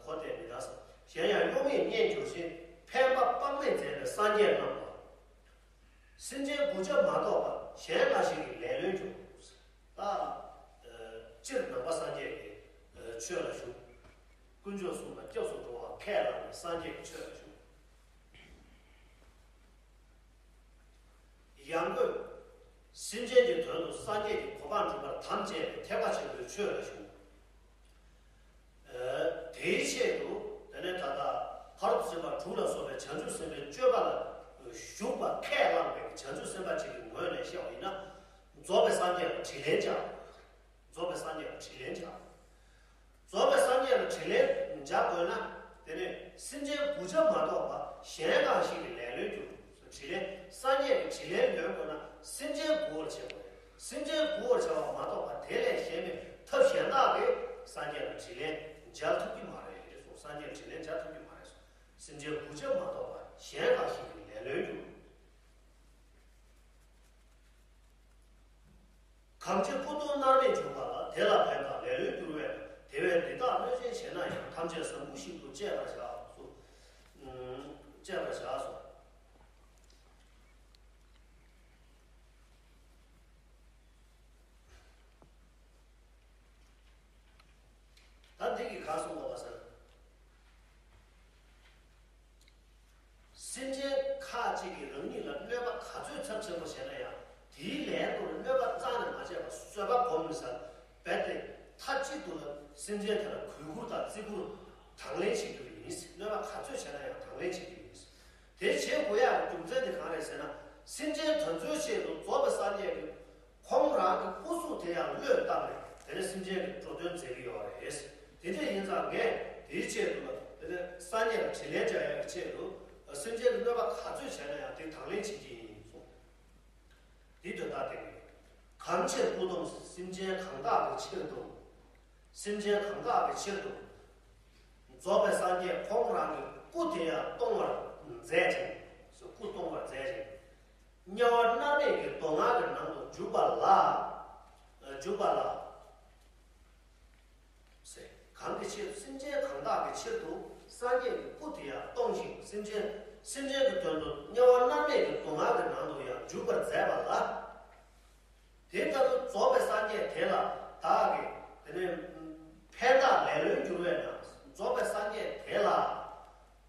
གོ་བདེ་མི་འདུག་ས། གཞན་ཡང་གཡོ་མེད་རྙེད་གྱུར་ཞིང་ཕན་པ་དཔག་མེད་མཛད་པའི་སངས་རྒྱས་རྣམས་ལ། སེམས་ཅན་གུས་ཞབས་མ་གཏོགས་པ་གཞན་འགའ་ཞིག་གིས་ལེགས་ལོན་གྱུར། ད་སྤྱིར་ནང་པ་སངས་རྒྱས་ཀྱི་ཆོས་ལ་ཞུགས། དཀོན་མཆོག་གསུམ་ལ་སྐྱབས་སུ་འགྲོ་བ་ཁས་བླངས་ནས་སངས་རྒྱས་ཀྱི་ཆོས་ལ་ཞུགས། ཡང་སྒོས་སེམས་ཅན་གྱི་དོན་དུ་སངས་རྒྱས་ཀྱི་གོ་འཕང་སྒྲུབ་པར་དམ་བཅས་པའི་ཐེག་པ་ཆེན་པོའི་ཆོས་ལ་ཞུགས། དེའི་ཆེད་དུ་དེ་ནས་ད་ལྟ་ཕ་རོལ་ཏུ་ཕྱིན་པ་དྲུག་ལ་སོགས་པའི་བྱང་ཆུབ་སེམས་དཔའི་སྤྱོད་པ་ལ་ཞུགས་པ་ཁས་བླངས་པའི་བྱང་ཆུབ་སེམས་དཔའ་ཅིག་གི་ངོས་ནས་བཤད་པ་ཡིན་ན། རྫོགས་པའི་སངས་རྒྱས་ལ་དྲིན་ལན་འཇལ། རྫོགས་པའི་སངས་རྒྱས་ལ་དྲིན་ལན་འཇལ། རྫོགས་པའི་སངས་རྒྱས་ལ་དྲིན་ལན་འཇལ་དགོས་ན། དེ་ནས་སེམས་ཅན་གུས་ཞབས་མ་གཏོགས་པ་གཞན་གང་ཞིག་གིས་ལེགས་ལོན་གྱུར། དྲིན་ལན་སངས་རྒྱས་ཀྱི་དྲིན་ལན་འཇལ་དགོས་ན་སེམས་ཅན་གུས་པར་བྱེད་དགོས། སེམས་ཅན་གུས་པར་བྱ་བ་མ་གཏོགས་པ་དེ་ལས་གཞན་པའི་ཐབས་གཞན་དག་གིས་སངས་རྒྱས་ལ་དྲིན་ལན་འཇལ་ཐུབ་ཀྱི་མ་རེད་གསུངས། སངས་རྒྱས་ལ་དྲིན་ལན་འཇལ་ཐུབ་ཀྱི་མ་རེད་གསུངས། སེམས་ཅན་གུས་ཞབས་མ་གཏོགས་པ་གཞན་གང་ཞིག་གིས་ལེགས་ལོན་གྱུར། གང་ཕྱིར་སྐུ་གདུང་མནར་མེད་འབྱུང་བ་ལ། དེ་ལ་ཕན་དང་ལེགས་ལོས་འགྱུར་བས་ན། དེ་བས་འདི་དག་སྨོས་ཅན་བྱེད་ན་ཡང་། ཐམས་ཅད་བཟང་པོ་ཞིག་ཏུ་སྤྱད་པར་བྱ་སོ། སྤྱད་པར་བྱ་སོ། ད་འདི་གི་ག་གསུངས་པ་བ་ཟེར། སེམས་ཅན་ཁ་ཅིག་གིས་རང་ཉིད་ལ་གནོད་པ་ག་ཚོད་ཚབས་ཆེན་པོ་བྱས་ན་ཡང་དེའི་ལན་དུ་གནོད་པ་རྩ་ནས་མ་བྱས་པར་བཟོད་པ་སྒོམ་མི་ཟ། རྦད་དེ་མཐའ་གཅིག་ཏུ་ལ་སེམས་ཅན་དེ་ལ་གུས་བཀུར་དང་བརྩི་བཀུར་ དང་ལེན་བྱེད་རྒྱུ་ཡིན། གནོད་པ་ག་ཚོད་བྱས་ན་ཡང་དང་ལེན་བྱེད་རྒྱུ་ཡིན། དེ་བྱེད་དགོས་ཡག་གི་རྒྱུ་མཚན་དེ་གང་རེད་ཟེར་ན། སེམས་ཅན་དེ་ཚོའི་ཆེད་དུ་རྫོགས་པའི་སངས་རྒྱས་ཀྱིས་ཁོང་རང་གི་སྐུ་གཟུགས་དེ་ཡང་བློས་བཏང་ནས་དེ་ནས་སེམས་ཅན་གྱི་འགྲོ་དོན་མཛད་ཀྱི་ཡོད་རེད། དེ་འདྲ་ཡིན་ཙང་ངས་དེའི་ཆེད་དུ་ལ་དེ་ནས་སངས་རྒྱས་ལ་དྲིན་ལན་འཇལ་ཡག་གི་ཆེད་དུ་སེམས་ཅན་གྱི་གནོད་པ་ག་ཚོད་བྱས་ན་ཡང་དེ་དང་ལེན་བྱེད་ཀྱི་ཡིན་གསུངས། འདི་དོན་དག་དེ་རེད། གང་ཕྱིར་སྐུ་གཏོང་སེམས་ཅན་གང་དག་གི་ཕྱིར་དུ། སེམས་ཅན་གང་དག་གི་ཕྱིར་དུ། རྫོགས་པའི་སངས་རྒྱས་ཁོང་རང་གི་སྐུ་དེ་ཡང་གཏོང་བར་མཛད་ཅིང་། སྐུ་གཏོང་བར་མཛད་ཅིང་། དམྱལ་བ་མནར་མེད་ཀྱི་སྡུག་བསྔལ་གྱི་ནང་དུ་འཇུག་པ་ལ། འཇུག་པ་ལ། ཟེར། གང་གི་ཕྱིར་སེམས་ཅན་གང་དག་གི་ཕྱིར་དུ་སངས་རྒྱས་ཀྱི་སྐུ་དེ་ཡང་གཏོང་ཞིང་། སེམས་ཅན་སེམས་ཅན་གྱི་དོན་དུ་དམྱལ་བ་མནར་མེད་ཀྱི་སྡུག་བསྔལ་གྱི་ནང་དུ་ཡང་འཇུག་པར་མཛད་པ་ལ། དེ་ལྟ་བུ་རྫོགས་པའི་སངས་རྒྱས་དེ་ལ་བདག་གིས་དེ་ནས་ཕན་བཏགས་ལེ་ལོས་འགྱུར་བས་ན། རྫོགས་པའི་སངས་རྒྱས་དེ་ལ།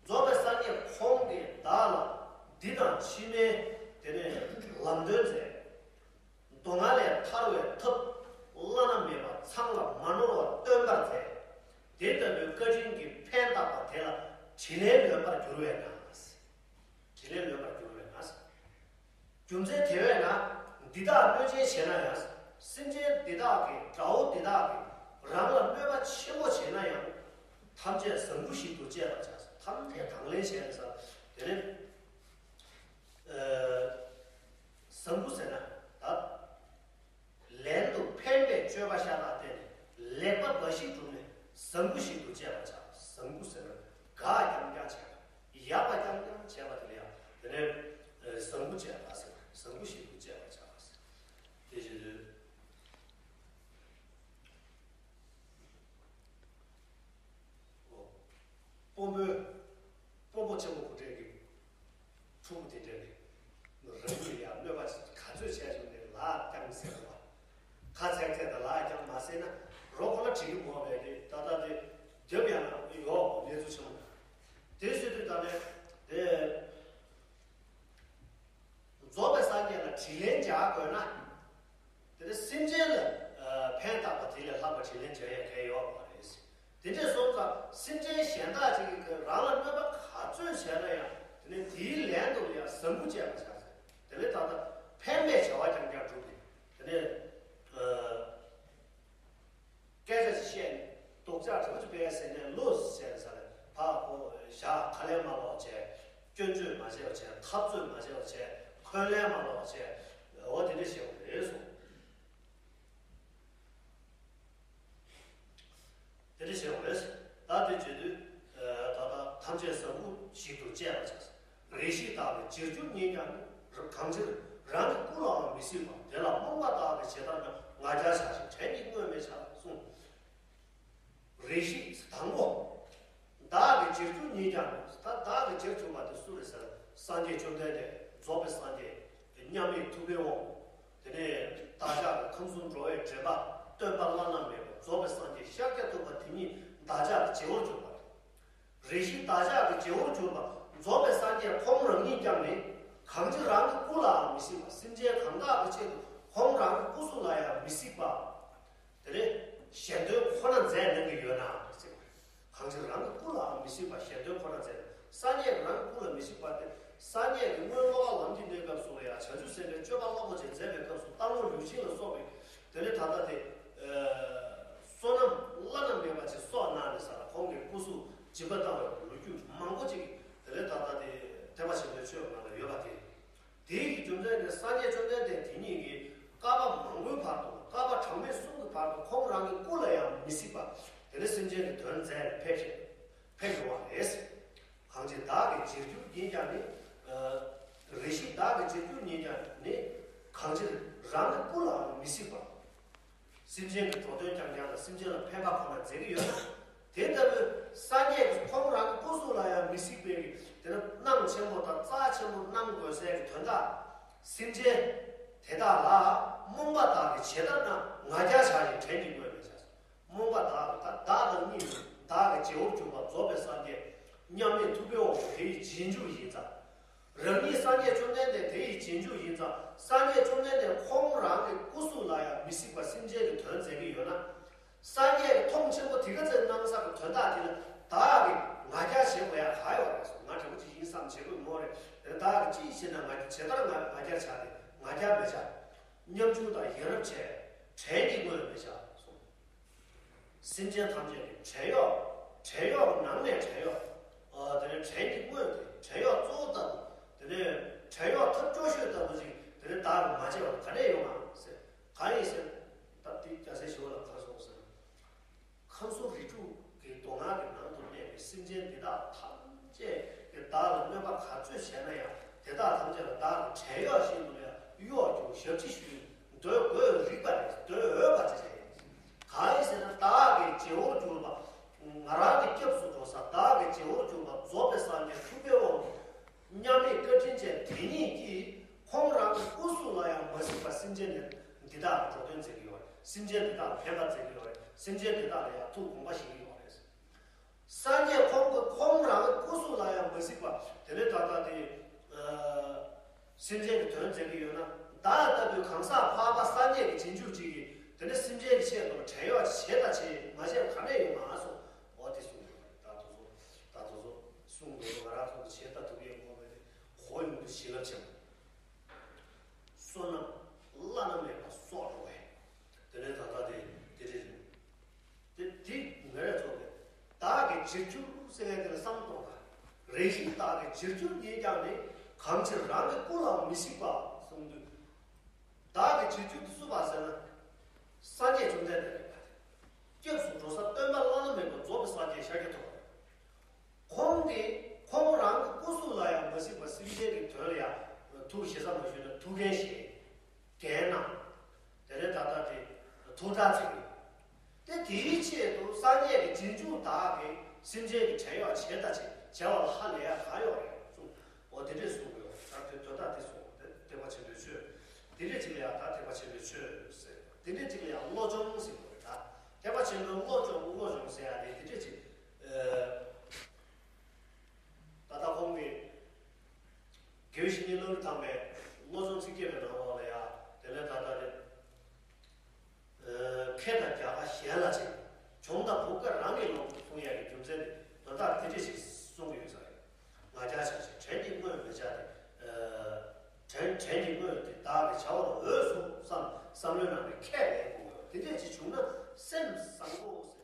རྫོགས་པའི་སངས་རྒྱས་ཁོང་གིས་བདག་ལ་འདི་དང་ཕྱི་མའི་དེ་ནས་ལམ་སྟོན་མཛད། སྡུག་བསྔལ་ལས་ཐར་བའི་ཐབས་བླ་ན་མེད་པ་ཚང་བ་མ་ནོར་བ་སྟོན་པར་མཛད། དེ་ལྟ་བུའི་བཀའ་དྲིན་གྱིས་ཕན་བཏགས་པ་དེ་ལ་དྲིན་ལན་ལོན་པར་འགྱུར་བས་ན། དྲིན་ལན་ལོན་པར་འགྱུར་བས་ན། རྒྱུ་མཚན་དེ་བས་ན། འདི་དག་གནོད་སྦྱིན་བྱས་ན་ཡང་། སེམས་ཅན་འདི་དག་གིས་དགྲ་བོ་འདི་དག་གིས་རང་ལ་གནོད་པ་ཆེན་པོ་བྱས་ན་ཡང་། ཐམས་ཅད་བཟང་པོ་ཞིག་ཏུ་སྤྱད་པར་བྱ། ཐམས་ཅད་དང་ལེན་བྱས་ནས་ཟེར། དེ་ནས་ཨ། བཟང་པོ་ཟེར་ན་ད། ལན་དུ་ཕན་པའི་སྤྱོད་པ་ཤ་སྟག་བསྟེན་ནས་ལེགས་པ་འབའ་ཞིག་བསྒྲུབས་ནས་བཟང་པོ་ཞིག་ཏུ་སྤྱད་པར་བྱ། བཟང་པོ་ཟེར་ན་དགའ་རྐྱང་རྐྱང་བྱས་པ། ཡག་པ་རྐྱང་རྐྱང་བྱས་པ་དེ་ལ་ཡང་དེ་ནས་བཟང་པོ་སྤྱད་པ་ཟེར། བཟང་པོ་ཞིག་ཏུ་སྤྱད་པར་བྱ་ཟེར། དེ་བཞིན་དུ། སྤོམ་པོ། སྤོམ་པོ་ཆེན་པོ་ཁུ་ཁྲེ་གི་ཕྲུ་གུ་དེ་འདྲ་རེད། རང་ཉིད་ལ་ཡང་གནོད་པ་ག་ཚོད་བྱས་བྱུང་ནས་ལག་བརྐྱངས་ཟེར་བ། ཁ་ཚེག་ཚེག་དང་ལག་བརྐྱངས་མ་ཟེར་ན་རོ་ཁོ་ལ་བྲིས་ཀྱི་མོ་བས་དེ་ད་ལྟ་དེ་རྒྱབ་ཡང་ཡོག་གནས་ཚུལ་ཆེན་པོ། དེ་བཟོས་དུས་ད་ནས་དེ། རྫོགས་པའི་སངས་རྒྱས་ལ་དྲིན་ལན་འཇལ་དགོས་ན། དེ་ནི་སེམས་ཅན་ལ་ཕན་བཏགས་པ་དེ་ལས་ལྷག་པ་དྲིན་ལན་འཇལ་ཡ་གང་ཡོད་མ་རེད། དེ་འདྲས་སོང་ཙང་སེམས་ཅན་གཞན་དག་ཅིག་གིས་རང་ལ་གནོད་པ་ག་ཚོད་བྱས་ན་ཡང་དེ་ནི་དེའི་ལན་དུ་ཡང་བཟང་པོ་སྤྱད་པར་བྱ་ཟེར། དེ་ནི་ད་ལྟ་ཕན་པའི་བྱ་བ་རྐྱང་རྐྱང་བསྒྲུབས་ཏེ་དེ་ནི། སྐད་ཆ་ཞིག་བཤད་ནས་སྡུག་ཅག་དྲི་བ་ཅིག་སྤེལ་ཟེར་ནས་ལོས་ཟེར་ས་ལ་ཕ་ཁོ་བཞག་ཁ་ལན་མ་ལོག་བྱས། སྐྱོན་བརྗོད་མ་བྱས་པ་བྱས། འཐབ་རྩོད་མ་བྱས་པ་བྱས། འཁོན་ལན་མ་ལོག་བྱས། འོ་དེ་འདྲ་བྱས་པ་རེད་གསུངས། དེ་འདྲ་བྱས་པ་རེད། ད་དེ་བྱེད་དུས་ད་ལྟ་ཐམས་ཅད་བཟང་པོ་ཞིག་ཏུ་སྤྱད་པར་བྱ། རེ་ཞིག་བདག་གི་རྗེས་འཇུག་ཉིད་ཀྱང་ནི། གང་ཕྱིར་རང་གི་སྐུ་ལའང་མི་གཟིགས་པ། དེ་ལ་རྨོངས་པ་བདག་གི་བྱེ་ལྟར་ན། ང་རྒྱལ་བྱ་ཞིང་བྲན་གྱིས་བསྔོས་མི་བྱ་གསུངས། རེ་ཞིག་དང་པོ། བདག་གི་རྗེས་འཇུག་ཉིད་ཀྱང་ནི། ད་བདག་གི་རྗེས་འཇུག་པ་དེ་སུ་རེད་ཟེར་ན་སངས་རྒྱས་བཅོམ་ལྡན་འདས། རྫོགས་པའི་སངས་རྒྱས། མཉམ་མེད་ཐུབ་པའི་དབང་། དེ་ནས་བདག་ཅག་གི་ཁམས་གསུམ་འགྲོ་བའི་འདྲེན་པ་སྟོན་པ་བླ་ན་མེད་པ་རྫོགས་པའི་སངས་རྒྱས་ཤཱཀྱ་ཐུབ་པ་དེ་ཉིད་བདག་ཅག་གི་རྗེ་བོར་གྱུར་པ་རེད། རེ་ཞིག་བདག་ཅག་གི་རྗེ་བོར་གྱུར་པ་རྫོགས་པའི་སངས་རྒྱས་ཁོང་རང་ཉིད་ཀྱང་ནི། གང་ཕྱིར་རང་གི་སྐུ་ལའང་མི་གཟིགས་པ། སེམས་ཅན་གང་དག་གི་ཆེད་དུ་ཁོང་རང་གི་སྐུ་གཟུགས་ལ་ཡང་མི་གཟིགས་པ། དེ་ནས་གཞན་དོན་ཁོ་ན་མཛད་གནང་གི་ཡོད་ན་ཟེར་བ་རེད། གང་ཕྱིར་རང་གི་སྐུ་ལའང་མི་གཟིགས་པ། གཞན་དོན་ཁོ་ན་མཛད། སངས་རྒྱས་ཀྱིས་རང་གི་སྐུ་ལ་མི་གཟིགས་པ་དེ་སངས་རྒྱས་ཀྱིས་སྔོན་ལོ་ཀ་ལམ་གྱི་གནས་སྐབས་སུ་ལ་ཡང་བྱང་ཆུབ་སེམས་དཔའི་སྤྱོད་པ་རླབས་པོ་ཆེ་མཛད་པའི་སྐབས་སུ་རྟ་ལོ་ལུག་ཤིང་ལ་སོགས་པའི་དེ་ནས་ད་ལྟ་དེ་བསོད་ནམས་བླ་ན་མེད་པ་ཅིག་གསོག་གནང་ནས་ཟེར་ལ་ཁོང་གི་སྐུ་གཟུགས་སྦྱིན་པ་བཏང་བའི་ལོ་རྒྱུས་མང་པོ་ཅིག་དེ་ནས་ད་ལྟ་དེ་ཐེག་པ་ཆེན་པོའི་ཆོས་ནང་ལ་ཡོད་པ་དེ། དེའི་རྒྱུ་མཚན་ནི་སངས་རྒྱས་བཅོམ་ལྡན་འདས་དེ་ཉིད་ཀྱིས་བསྐལ་པ་མང་པོའི་བར་དུ་བསྐལ་པ་གྲངས་མེད་གསུམ་གྱི་བར་དུ་ཁོང་རང་གི་སྐུ་ལ་ཡང་མི་གཟིགས་པ། དེ་ནི་སེམས་ཅན་གྱི་དོན་མཛད་ནས་ཕེབས་ཤིང་ཕེབས་ཡོང་བ་རེད། གང་ཕྱིར་བདག་གི་རྗེས་འཇུག་ཡིན་ཀྱང་ནི། རེ་ཞིག་བདག་གི་རྗེས་འཇུག་ཡིན་ཀྱང་ནི། གང་ཕྱིར་རང་གི་སྐུ་ལའང་མི་གཟིགས་པ། སེམས་ཅན་གྱི་འགྲོ་དོན་རྐྱང་རྐྱང་དང་སེམས་ཅན་ལ་ཕན་པ་ཁོ་ན་མཛད་ཀྱི་ཡོད་ན། དེ་ལྟ་བུའི་སངས་རྒྱས་ཀྱིས་ཁོང་རང་གི་སྐུ་གཟུགས་ལ་ཡང་མི་གཟིགས་པའི་དེ་ནི་གནང་ཆེན་པོ་དང་རྩ་ཆེན་པོ་གནང་དགོས་སའི་དོན་དག་སེམས་ཅན་དེ་དག་ལ་རྨོངས་པ་དག་གི་བྱེ་ལྟར་ན་ང་རྒྱལ་བྱ་ཞིང་བྲན་གྱིས་བསྔོས་པའི་ཕྱིར། རྨོངས་པ་དག་གི་ད་བདག་དང་གཉིས་སུ་བདག་གི་རྗེ་བོར་གྱུར་པ་རྫོགས་པའི་སངས་རྒྱས་མཉམ་མེད་ཐུབ་པའི་དབང་པོ་དེ་ཡི་རྗེས་འཇུག་ཡིན་ཙང་། རང་ཉིད་སངས་རྒྱས་བཅོམ་ལྡན་འདས་དེ་ཡི་རྗེས་འཇུག་ཡིན་ཙང་སངས་རྒྱས་བཅོམ་ལྡན་འདས་ཁོང་རང་གི་སྐུ་གཟུགས་ལ་ཡང་མི་གཟིགས་པར་སེམས་ཅན་གྱི་དོན་མཛད་ཀྱི་ཡོད་ན། སངས་རྒྱས་ཀྱི་མཐོང་ཆེན་པོ་དེ་ག་ཚོད་གནང་ས་གི་དོན་དག་དེ་ལ་བདག་ བདག་གིས་ཅི་བྱས་ན་ང་ཇི་ལྟར་ང་ང་རྒྱལ་བྱ་སྟེ་ང་རྒྱལ་མི་བྱ། ཉམ་ཆུང་དང་ཡ་རབས་བྱས། བྲན་གྱི་དངོས་མི་བྱ་གསུངས། སེམས་ཅན་ཐམས་ཅད་ཀྱི་བྲན་གཡོག་བྲན་གཡོག་ནང་ནས་བྲན་གཡོག་ཨ་དེ་ནས་བྲན་གྱི་དངོས་དེ་བྲན་གཡོག་གཙོ་བོ་ལྟ་བུ། དེ་ནས་བྲན་གཡོག་ཐབས་སྐྱོ་ཤོས་ལྟ་བུ་ཅིག་དེ་ནས་བདག་གིས་མ་བྱས་པ་ག་ནས་ཡོང་ང་ཟེར། གང་ཡིན་ཟེར། ད་དེ་རྒྱལ་སྲས་ཞི་བ་ལྷ་གང་གསུངས་ཟེར། ཁམས་གསུམ་རིགས་དྲུག་གི་མདོ་སྔགས་ཀྱི་ནང་དུ་གནས་པའི་སེམས་ཅན་འདི་དག་ཐམས་ཅད་ཀྱིས་བདག་ལ་གནོད་པ་ག་ཚོད་བྱས་ན་ཡང་དེ་དག་ཐམས་ཅད་ལ་བདག་གིས་བྲན་གཡོག་བཞིན་དུ་ཡང་གཡོག་རྒྱུ་ཞབས་ཕྱི་ཞུ། འདོད་དགོས་རིགས་པ་རེད། འདོད་འོས་པ་ཅི་བྱས་ཡིན། གང་ཡིན་ཟེར་ན་བདག་གི་བརྗེ་བོར་གྱུར་པ། ང་རང་གི་སྐྱབས་སུ་འགྲོ་ས་བདག་གི་བརྗེ་བོར་གྱུར་པ་རྫོགས་པའི་སངས་རྒྱས་ཐུབ་པའི་དབང་པོ། མཉམ་མེད་བཀའ་དྲིན་ཅན་དེ་ཉིད་ཀྱིས་ཁོང་རང་གི་སྐུ་གཟུགས་ལ་ཡང་མ་གཟིགས་པར་སེམས་ཅན་འདི་འདི་དག་ལ་འགྲོ་དོན་མཛད་ཀྱི་ཡོད་རེད། སེམས་ཅན་འདི་དག་ལ་ཕན་པ་མཛད་ཀྱི་ཡོད་རེད། སེམས་ཅན་འདི་དག་ལ་ཡང་ཐུགས་དགོངས་པ་བཞེས་ཀྱི་ཡོད་རེད། སངས་རྒྱས་ཁོང་གི་ཁོང་རང་གི་སྐུ་གཟུགས་ལ་ཡང་མ་གཟིགས་པ་དེ་ནས་ད་ལྟ་དེ་ཨ་སེམས་ཅན་གྱི་དོན་མཛད་ཀྱི་ཡོད་ན། བདག་ལྟ་བུའི་གང་ཟག་འཕགས་པ་སངས་རྒྱས་ཀྱི་རྗེས་འཇུག་ཅིག་གིས་དེ་ནས་སེམས་ཅན་གྱི་ཆེད་དུ་བྲན་གཡོག་བྱེད་དང་བྱེད་མ་བྱེད་ག་ནས་ཡོང་ང་སོང་། འོ་དེ་གསུངས་ཡོད་རེད། ད་དེ་ཚོ་ད་དེ་ཚོ་གསུངས་འདུག་ང་རང་ཚོ་བྱེད་ལྟ་ཐུབ་ཡས་ངོ་མ་དེ་གོ་ཡོང་དུས་བྱིན་རླབས་ཆེན་པོ། བསོད་ནམས་བླ་ན་མེད་པ་གསོག་འགྲོ་བས། དེ་ནས་ད་ལྟ་དེ་དེ་རེད། དེ་དེ་ངས་རེ་ཚོགས་ཏེ། བདག་གི་བྱེད་འགྱུར་ཟེར་བའི་དེ་ལ་བསམ་གཏོང་དང་། རེ་ཞིག་བདག་གི་བྱེད་འགྱུར་ཉིད་ཀྱང་ནི། གང་ཕྱིར་རང་གི་སྐུ་ལ་མི་གཟིགས་པ་གསུངས་དུས། བདག་གི་བྱེད་འགྱུར་དེ་སུ་བ་ཟེར་ན། སངས་རྒྱས་བཅོམ་ལྡན་འདས་རེད་པ། སྐྱབས་སུ་འགྲོ་ས་སྟོན་པ་བླ་ན་མེད་པ་རྫོགས་པའི་སངས་རྒྱས་ཤཱཀྱ་ཐུབ་པ་རེད། ཁོང་གིས་ཁོང་རང་གི་སྐུ་གཟུགས་ལ་ཡང་མ་གཟིགས་པར་སེམས་ཅན་གྱི་དོན་ལ་ཡང་ཐུགས་ཞེ་ས་མ་ཞུས་ན་ཐུགས་འགན་བཞེས། འགན་གནང་། དེ་ནས་ད་ལྟ་དེ་ཐུགས་ཐག་བཅད་ཡོད། དེ་དེའི་ཆེད་དུ་སངས་རྒྱས་ཀྱི་རྗེས་འཇུག་དག་གིས་སེམས་ཅན་གྱི་བྲན་གཡོག་བྱེད་ད་བྱེད་བྱ་བ་ལ་ཧ་ལས་ཡ་ག་ཡོད་རེད་གསུངས། འོ་དེ་འདྲས་གསུངས་དགོས་ད་དེ་དོན་དག་དེ་གསུངས་དེ་ཐེག་པ་ཆེན་པོའི་ཆོས། དེ་འདྲས་ཅིག་ལ་ཡང་ད་ཐེག་པ་ཆེན་པོའི་ཆོས་ཟེར། དེ་འདྲས་ཅིག་ལ་ཡང་བློ་སྦྱོང་ཟེར་དགོས་རེད་ད། ཐེག་པ་ཆེན་པོའི་བློ་སྦྱོང་བློ་སྦྱོང་ཟེར་ཡ་དེ་དེ་འདྲས་ཅིག་ད་ལྟ་ཁོང་གིས་དགེ་བའི་བཤེས་གཉེན་བློ་གྲོས་དམ་པའི་བློ་སྦྱོང་ཚིགས་བརྒྱད་པའི་ནང་ལོགས་ལ་ཡ་དེ་ལས་ད་ལྟ་དེ། ཁེ་དང་རྒྱལ་ཁ་གཞན་ལ་བྱེད། གྱོང་དང་བུ་ག་རང་གི་ལོག་གསུང་ཡག་གི་རྒྱུ་མཚན་དེ་དོན་དག་དེ་འདྲ་ཞིག་གསུང་གི་ཡོད་ས་རེད། ང་རྒྱལ་བྱ་ཞིང་བྲན་གྱི་དངོས་མི་བྱ་སྟེ། བྲན་བྲན་གྱི་དངོས་དེ་བདག་གིས་བྱ་བ་ལ་འོས་སུ་བསམ་བསམ་བློའི་ནང་ནས་ཁས་ལེན་དགོས་ཡོད་དེ་འདྲ་ཞིག་བྱུང་ན་སེམས་བཟང་པོ།